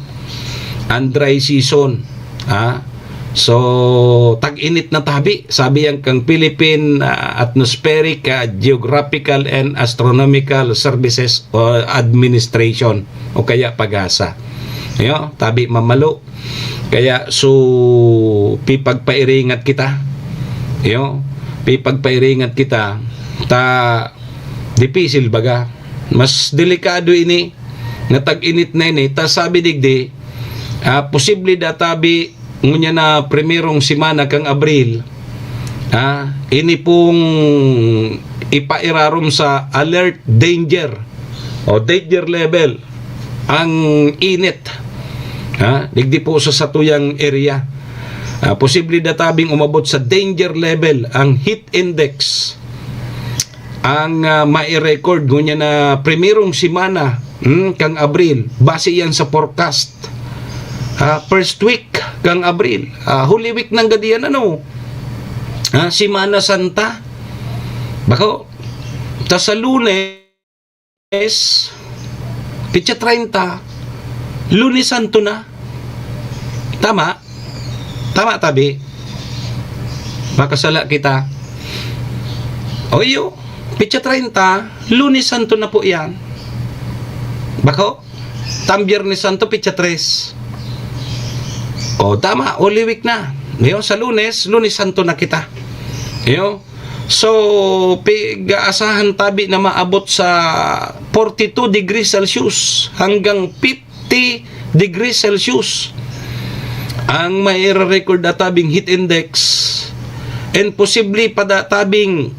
ang dry season, ah. So, tag-init na tabi, sabi yan kang Philippine, ah, Atmospheric, ah, Geographical and Astronomical Services o Administration, o kaya PAGASA. Iyo, tabi mamalo. Kaya, so, pipagpairingat kita. Iyo, pipagpairingat kita. Ta, dipisil baga. Mas delikado ini, na tag-init na ini. Ta sabi digdi, ah, posible da tabi, ngunyan na primerong semana kang Abril, ah, ini pong ipairarom sa alert danger o danger level ang init. Ha? Digdi po sa satuyang area. Ah, posible da tabing umabot sa danger level ang heat index, ang, ah, mai-record ngunyan na primerong semana, hmm, kang Abril. Base yan sa forecast. Ah, first week kang Abril. Ah, Holy Week nanggad yan, ano? Ah, Semana Santa. Bako, ta sa Lunes, petsa treinta, Lunes Santo na. Tama? Tama, tabi? Makasala kita. O iyo, petsa treinta, Lunes Santo na po yan. Bako? Tang Biyernes Santo, petsa tres. O, tama, Holy Week na. Iyo, sa Lunes, Lunes Santo na kita. Iyo. So, pig-aasahan tabi na maabot sa forty-two degrees Celsius hanggang fifty degrees Celsius ang maire-record na tabing heat index, and posible pa da tabing,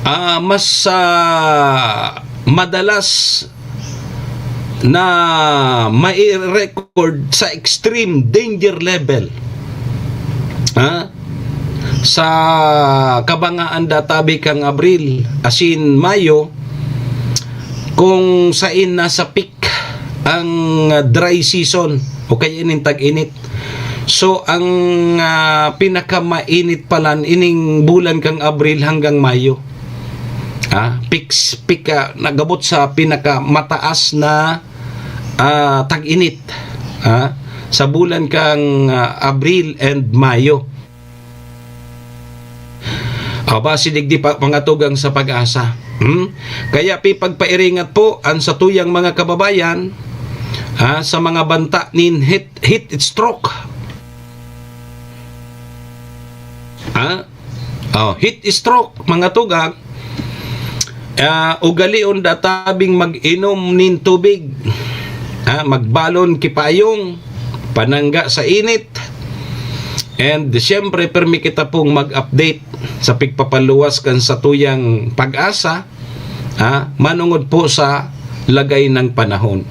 ah, mas, ah, madalas na mai-record sa extreme danger level, ha? Sa kabangaan da tabi kang Abril, asin Mayo, kung sain nasa peak ang dry season o kaya ining tag-init. So, ang, ah, pinakamainit palan ining bulan kang Abril hanggang Mayo. Ah, peak, peak, ah, nagabot sa pinakamataas na, ah, tag-init, ah, sa bulan kang, ah, Abril and Mayo. Ah, base digdi pa, mga tugang sa PAGASA. Hmm? Kaya pipagpairingat po an satuyang mga kababayan, ah, sa mga banta nin heat, heat stroke. Ah? Oh, heat stroke, mga tugang. Ah, ugalion da tabing mag-inom nin tubig. Ah, magbalon ki payong, panangga sa init. And siyempre, permi kita pong mag-update sa pigpapaluwas kan satuyang PAGASA, ah, manongod po sa lagay ng panahon.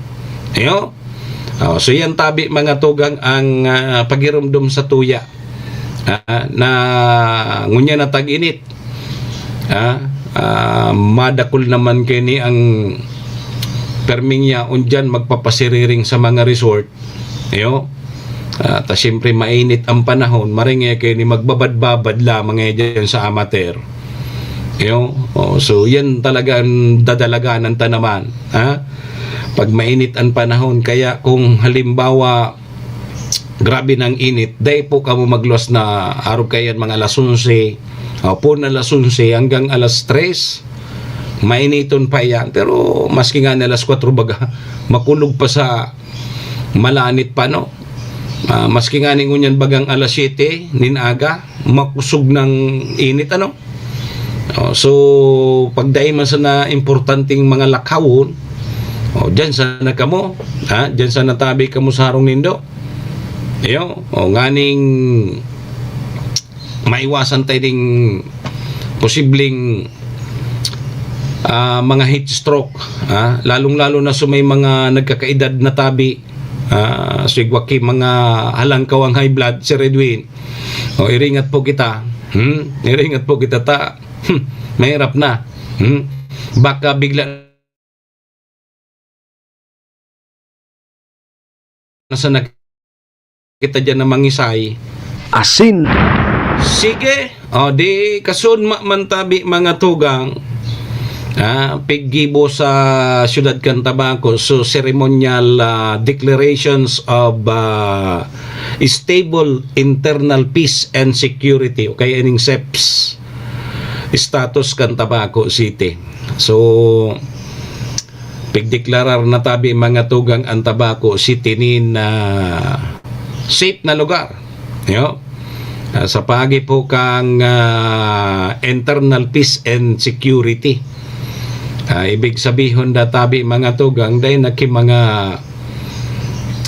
Ayo? Oh, so yan tabi, mga tugang, ang, ah, pagirumdom sa tuya, ah, na ngunyan na tag-init. Ah, ah, madakul naman kini ang perming yaon dyan magpapasiriring sa mga resort. Ayo? Ah, ta siyempre mainit ang panahon, maringay kayo ni magbabad-babad lamang eh dyan sa amateur. Ayo? Oh, so yan talaga ang dadalagan ng tanaman. Ha? Pag mainit ang panahon, kaya kung halimbawa, grabe ng init, dai po kamo magluwas na arog kayan mga alas onse, o po na alas onse hanggang alas tres, mainiton pa yan. Pero maski nga na alas kwatro baga, makulog pa sa malanit pa, no? Ah, maski nga ni ngunyan bagang alas siyete nin aga, makusog ng init, ano? Oh, so, pag dai man sana importanteng mga lakawon, O, dyan sana kamo, ha? Dyan sana tabi kamo sa harong nindo. Iyo, o, nganing maiwasan tayo ding posibleng, ah, mga heat stroke, ha? Lalong-lalo na sa may mga nagkakaedad na tabi, ah, sigwa ki mga halangkaw ang high blood, Sir Edwin. O, iringat po kita. Hmm? Iringat po kita ta. Hmm, mahirap na. Hmm? Baka bigla na sa nag-, kita dyan na mangisay. Asin. Sige. O, di kasunma man tabi, mga tugang. Ah, piggibo sa siyudad kan Tabaco. So, ceremonial, ah, declarations of, ah, stable internal peace and security. O kaya ining seps. Status kan Tabaco City. So, pigdeklarar na tabi, mga tugang, ang Tabaco City nin, ah, safe na lugar. Yo? Ah, sa paagi po kang, ah, internal peace and security. Ah, ibig sabihon da tabi, mga tugang, dahil na ki mga,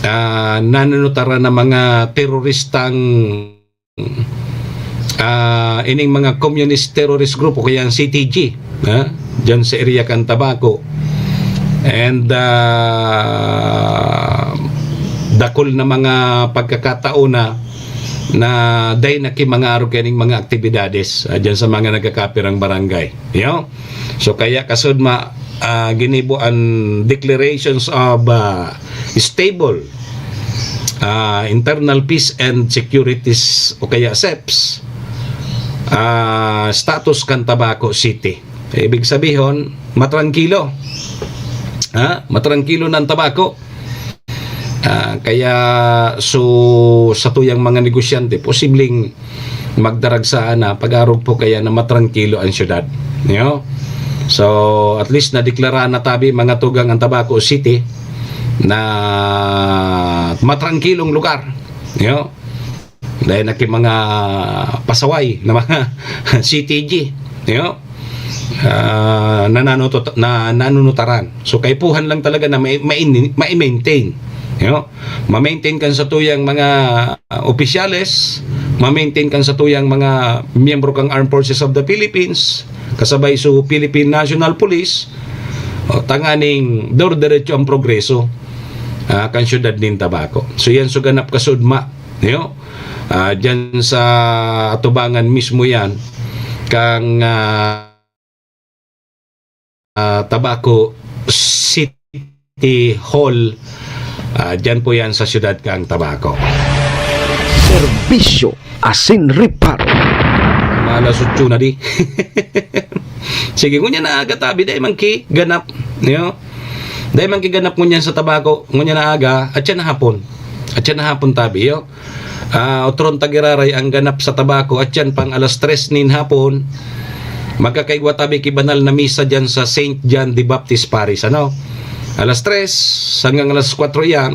ah, nanunutaran na mga teroristang, ah, ining mga communist terrorist group o kaya ang C T G, ha? Diyan sa area kan Tabaco. And, ah, dakul na mga pagkakataon na, na dahil na ki mga arog kaning mga aktibidades, ah, diyan sa mga nagkakapirang barangay. Yo? So, kaya kasud ma-, ah, ginibo an declarations of, ah, stable, ah, internal peace and securities o kaya seps, ah, status kan Tabaco City. Ibig sabihon, matrangkilo. Ha? Matrangkilo na ang Tabaco. Ah, kaya, so, sa tuyang mga negosyante, posibleng magdaragsa na pag-arog po kaya na matrangkilo ang syudad. Yo? So, at least nadeklara na tabi, mga tugang, ang Tabaco City na matrangkilong lugar. Yo? Dahil na ki mga pasaway na mga C T G. Yo? Ah, nananutut-, na, nanunutaran. So, kaipuhan lang talaga na ma-, ma-, ma-maintain. Yo? Ma-maintain kan sa tuyang mga, ah, opisyales, ma-maintain kan sa tuyang mga miyembro kang Armed Forces of the Philippines, kasabay sa Philippine National Police, o, tanganing dor-derecho ang progreso, ah, kan syudad nin Tabaco. So, yan so ganap kasudma, yo? Ah, dyan sa atubangan mismo yan, kang, ah, ah, Tabaco City Hall. Ah, dyan po yan sa siyudad kang Tabaco. Serbisyo asin reparo. Mga alas otso na di. Sige, ngunyan na aga tabi, dai man ki ganap, yo. Dai man ki ganap ngunyan sa Tabaco, ngunyan na aga, at yan na hapon. At yan na hapon tabi, yo. Ah, otron tagiraray ang ganap sa Tabaco, at yan pang alas tres nin hapon, magkakaigwa tabi ki banal na misa dyan sa Saint John the Baptist Parish, ano? Alas tres hanggang alas kwatro yan.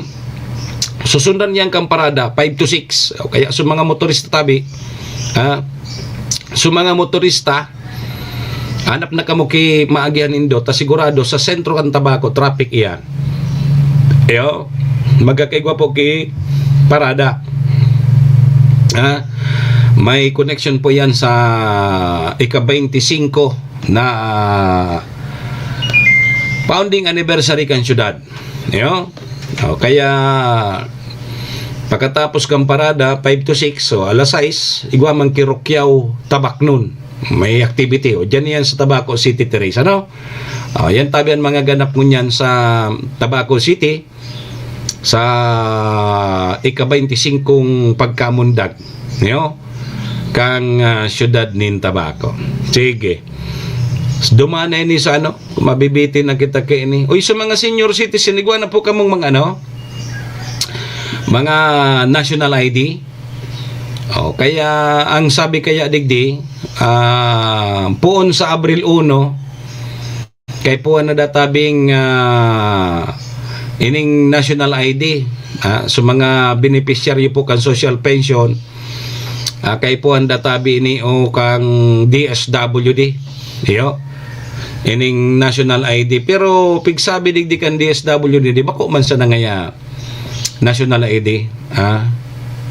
Susundan yan kang parada, five to six. O kaya sa mga motorista tabi, ha? Sa mga motorista, hanap na kamo ki maagihan nindo, ta sigurado sa sentro kan Tabaco, traffic iyan. Iyo, magkakaigwa po ki parada. Ha? May connection po yan sa ika-twenty-five na founding anniversary kan syudad. Iyo? O, kaya, pagkatapos kang parada, five to six, so alas sais, igwa man ki Rukyaw, Tabacnon. May activity. O, dyan yan sa Tabaco City, Teresa, no? O, yan tabi ang mga ganap ngunyan sa Tabaco City, sa ika-twenty-five pagkamundag, yo? Kang, ah, siyudad nin Tabaco. Sige. Duman na ini sa ano, mabibitin na kita kaini. Uy, sa mga senior citizen, igwa na po kamong mga ano, mga national I D. O, kaya ang sabi kaya digdi, ah, poon sa Abril uno, kaipuhan na databing, ah, ining national I D, ah, sa mga benepisyaryo po kan social pension, ah, kaipuhan databi ini o kang D S W D. Iyo. ining national I D. Pero pigsabi digdi kan D S W D, di bako man sana ngaya national I D, ah.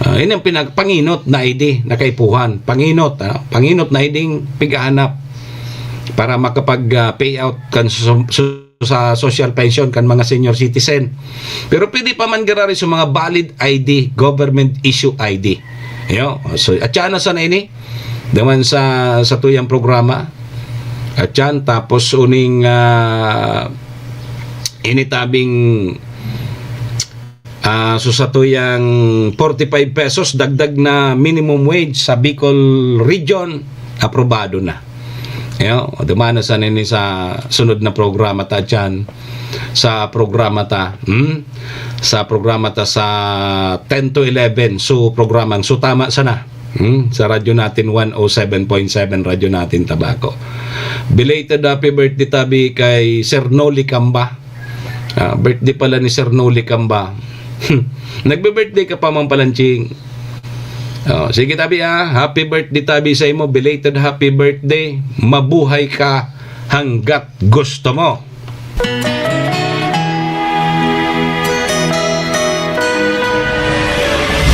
Ah, ini ang pinag-, panginot na I D na kaipuhan. Panginot, ah. Panginot na I D ang pighahanap para makapag, ah, payout kan su-, su-, sa social pension kan mga senior citizen. Pero pwede pa man giraray sa mga valid I D, government issue I D. Yo, so, at siya na sana ini. Daman sa, sa tuyang programa. At yan, tapos uning, ah, initabing, ah, so sa tuyang forty-five pesos, dagdag na minimum wage sa Bicol Region, aprobado na. Yo, dumana sa nini sa sunod na programa ta dyan. Sa programa ta, hmm? Sa programa ta sa ten to eleven. So, programang, so tama sana. Hmm? Sa Radyo Natin one oh seven point seven, Radyo Natin Tabaco. Belated happy birthday tabi kay Sir Noli Camba. Ah, birthday pala ni Sir Noli Camba. Nagbe-birthday ka pa, Mang Palanching. Oh, sige tabi, ah. Happy birthday tabi sa imo. Belated happy birthday. Mabuhay ka hanggat gusto mo.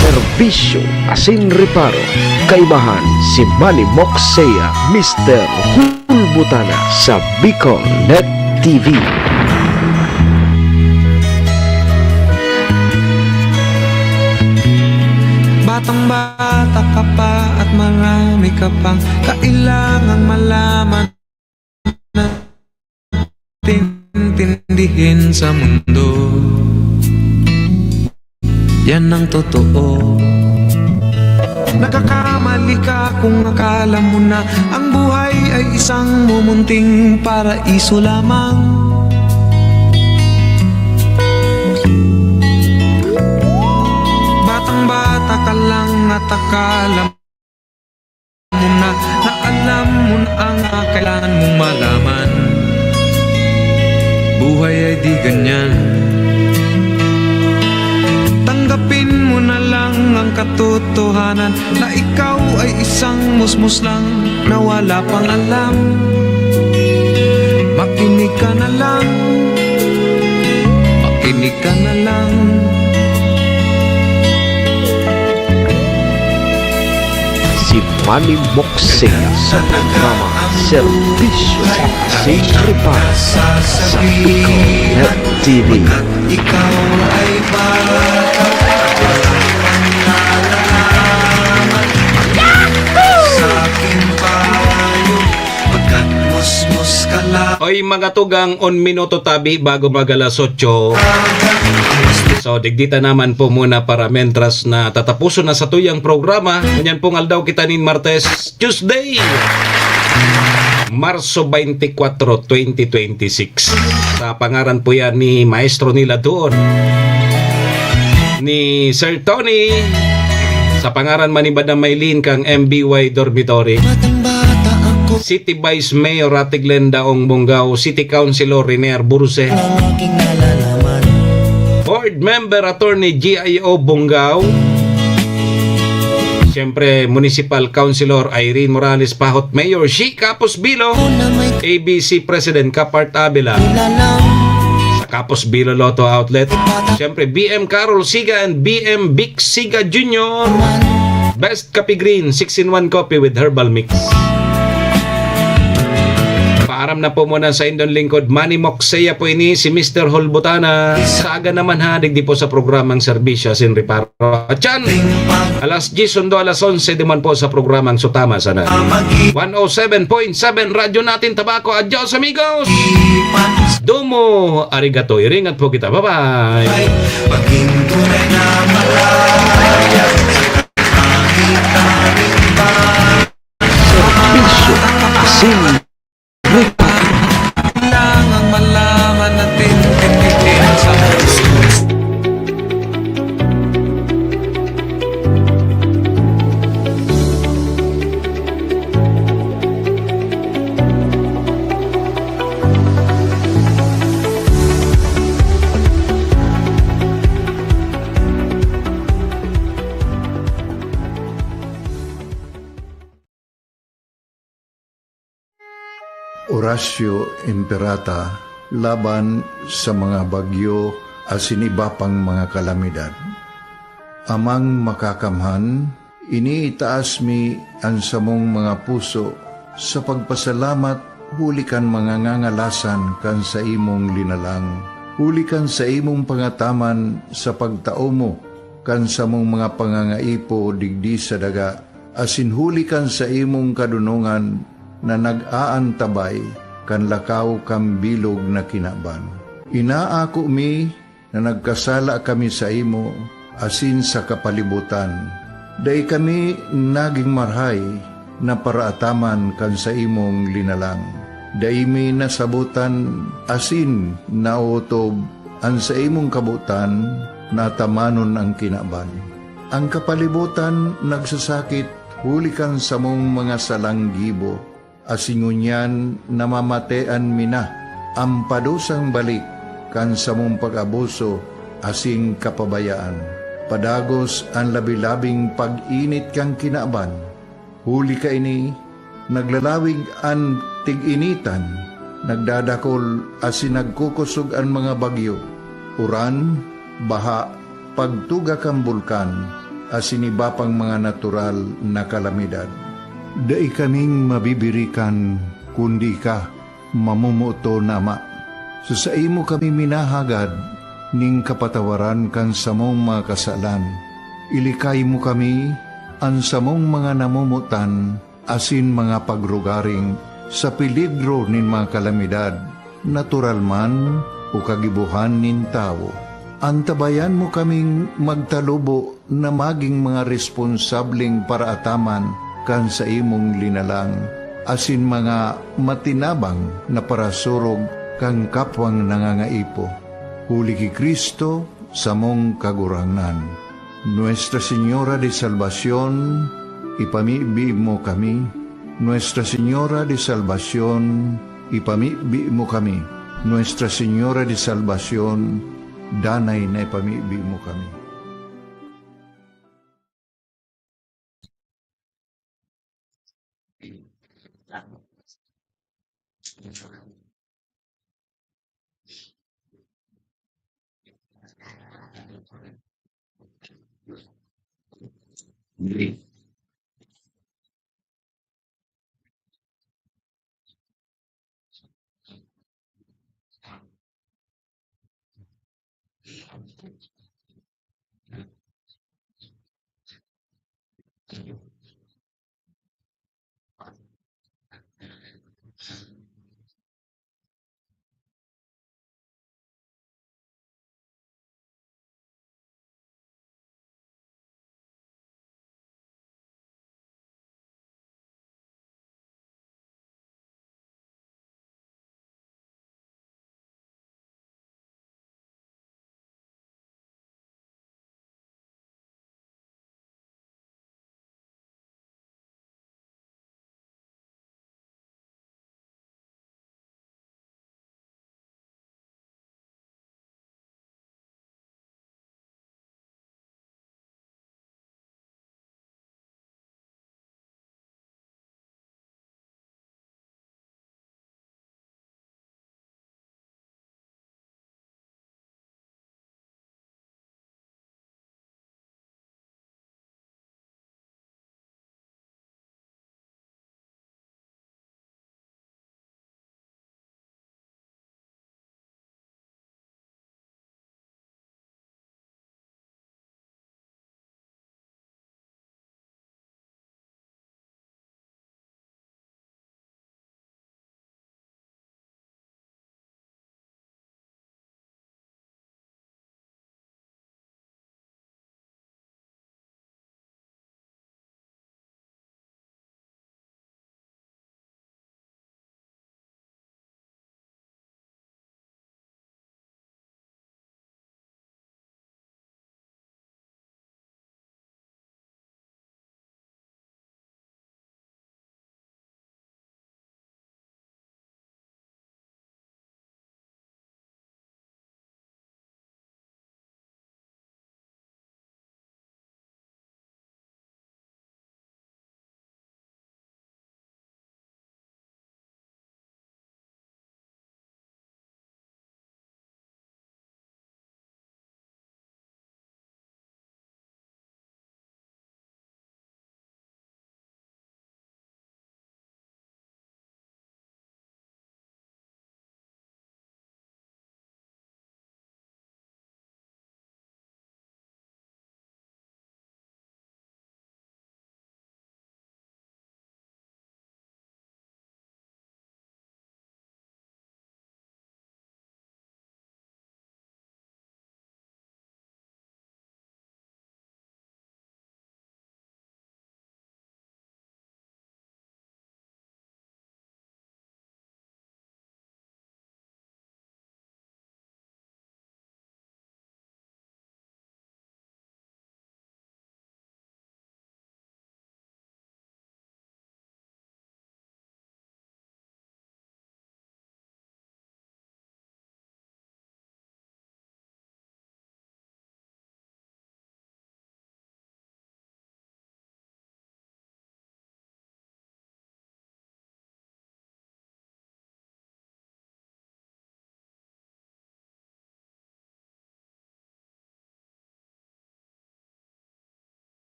Serbisyo asin reparo. Kaibahan si Manny Moxea, Mister Hulbutana sa Bicol Net T V. Batang-bata ka pa at marami ka pang kailangang malaman at intindihin sa mundo. Yan ang totoo. Nagkakamali ka kung akala mo na ang buhay ay isang mumunting paraiso lamang. Batang-bata ka lang at akala mo na, na alam mo na ang kailangan mong malaman. Buhay ay di ganyan. Tanggapin mo na lang ang katotohanan na ikaw ay isang musmos lang na wala pang alam. Makinig ka na lang. Makinig ka na lang. Si Manny Moxea sa programa Serbisyo asin Reparo sa Bicol Net T V. Ikaw ay bata, wala pang nalalaman. Sa aking payo, pagkat musmos ka lang. Oy, mga tugang, un minuto tabi bago mag alas otso. So, digdi ta naman po muna para mentras na tatapuson na sa tuyang programa. Ngunyan pong aldaw kita nin Martes, Tuesday, Marso twenty-four, twenty twenty-six. Sa pangaran po yan ni Maestro nila doon, ni Sir Tony. Sa pangaran man ni Madam Maylene kang M B Y Dormitory. Batang-bata ako. City Vice Mayor Ate Glenda Ong Bongao, City Councilor Rene Arburse. Ang aking nalalaman. Board Member Attorney G I O Bongao. Siyempre, Municipal Councilor Irene Morales Pahot, Mayor Shi Capos Bilo, A B C President Kapart Avila, sa Capos Bilo Lotto Outlet. Siyempre, B M Carol Siga and B M Vic Siga Junior. Best Kape Green, six-in-one coffee with herbal mix. Paaram na po muna sa indon lingkod, Manny Moxea po ini, si Mister Hulbutana. Saga naman ha, digdi po sa programang Serbisyo asin Reparo. At yan, alas diyes sundo alas onse duman po sa programang Sutama Sana. One oh seven point seven Radyo Natin Tabaco. Adios, amigos! Domo arigato. Iringat po kita. Bye-bye! Maging tunay na malaya. Serbisyo asin Reparo. Kailangang malaman at intindihin sa Oratio Imperata laban sa mga bagyo asin iba pang mga kalamidad. Amang Makakamhan, iniitaas mi an samong mga puso sa pagpasalamat huli kan mga ngangalasan kan saimong linalang, huli kan saimong pangataman sa pagtao mo kan samong mga pangangaipo digdi sa daga, asin huli kan saimong kadonongan na nag-aantabay kan lakaw kan bilog na kinaban. Inaako mi na nagkasala kami saimo asin sa kapalibotan. Dai kami nagin marahay na paraataman kan saimong linalang. Dai mi nasabotan asin naotob an saimong kabotan na atamanon an kinaban. An kapalibotan nagsasakit huli kan samong mga salang gibo, asin ngunyan namamatean mi na an padusang balik kan samong pag-abuso asin kapabayaan. Padagos an labi-labing pag-init kan kinaban. Huli kaini, naglalawig an tig-initan, nagdadakol asin nagkukosog an mga bagyo, uran, baha, pagtuga kan bulkan, asin iba pang mga natural na kalamidad. Dai kaming mabibirikan kundi ika, mamomoton na Ama. Sa saimo kami minahagad nin kapatawaran kan samong mga kasalan. Ilikay mo kami, an samong mga namomotan, asin mga pagrugaring sa peligro nin mga kalamidad, natural man o kagibohan nin tawo. Antabayan mo kaming magtalubo na magin mga responsableng paraataman kan saimong linalang, asin mga matinabang na parasurog kan kapwang nangangaipo. Huli ki Cristo, samong Kagurangnan. Nuestra Señora de Salvacion, ipamibi mo kami. Nuestra Señora de Salvacion, ipamibi mo kami. Nuestra Señora de Salvacion, danay na ipamibi mo kami.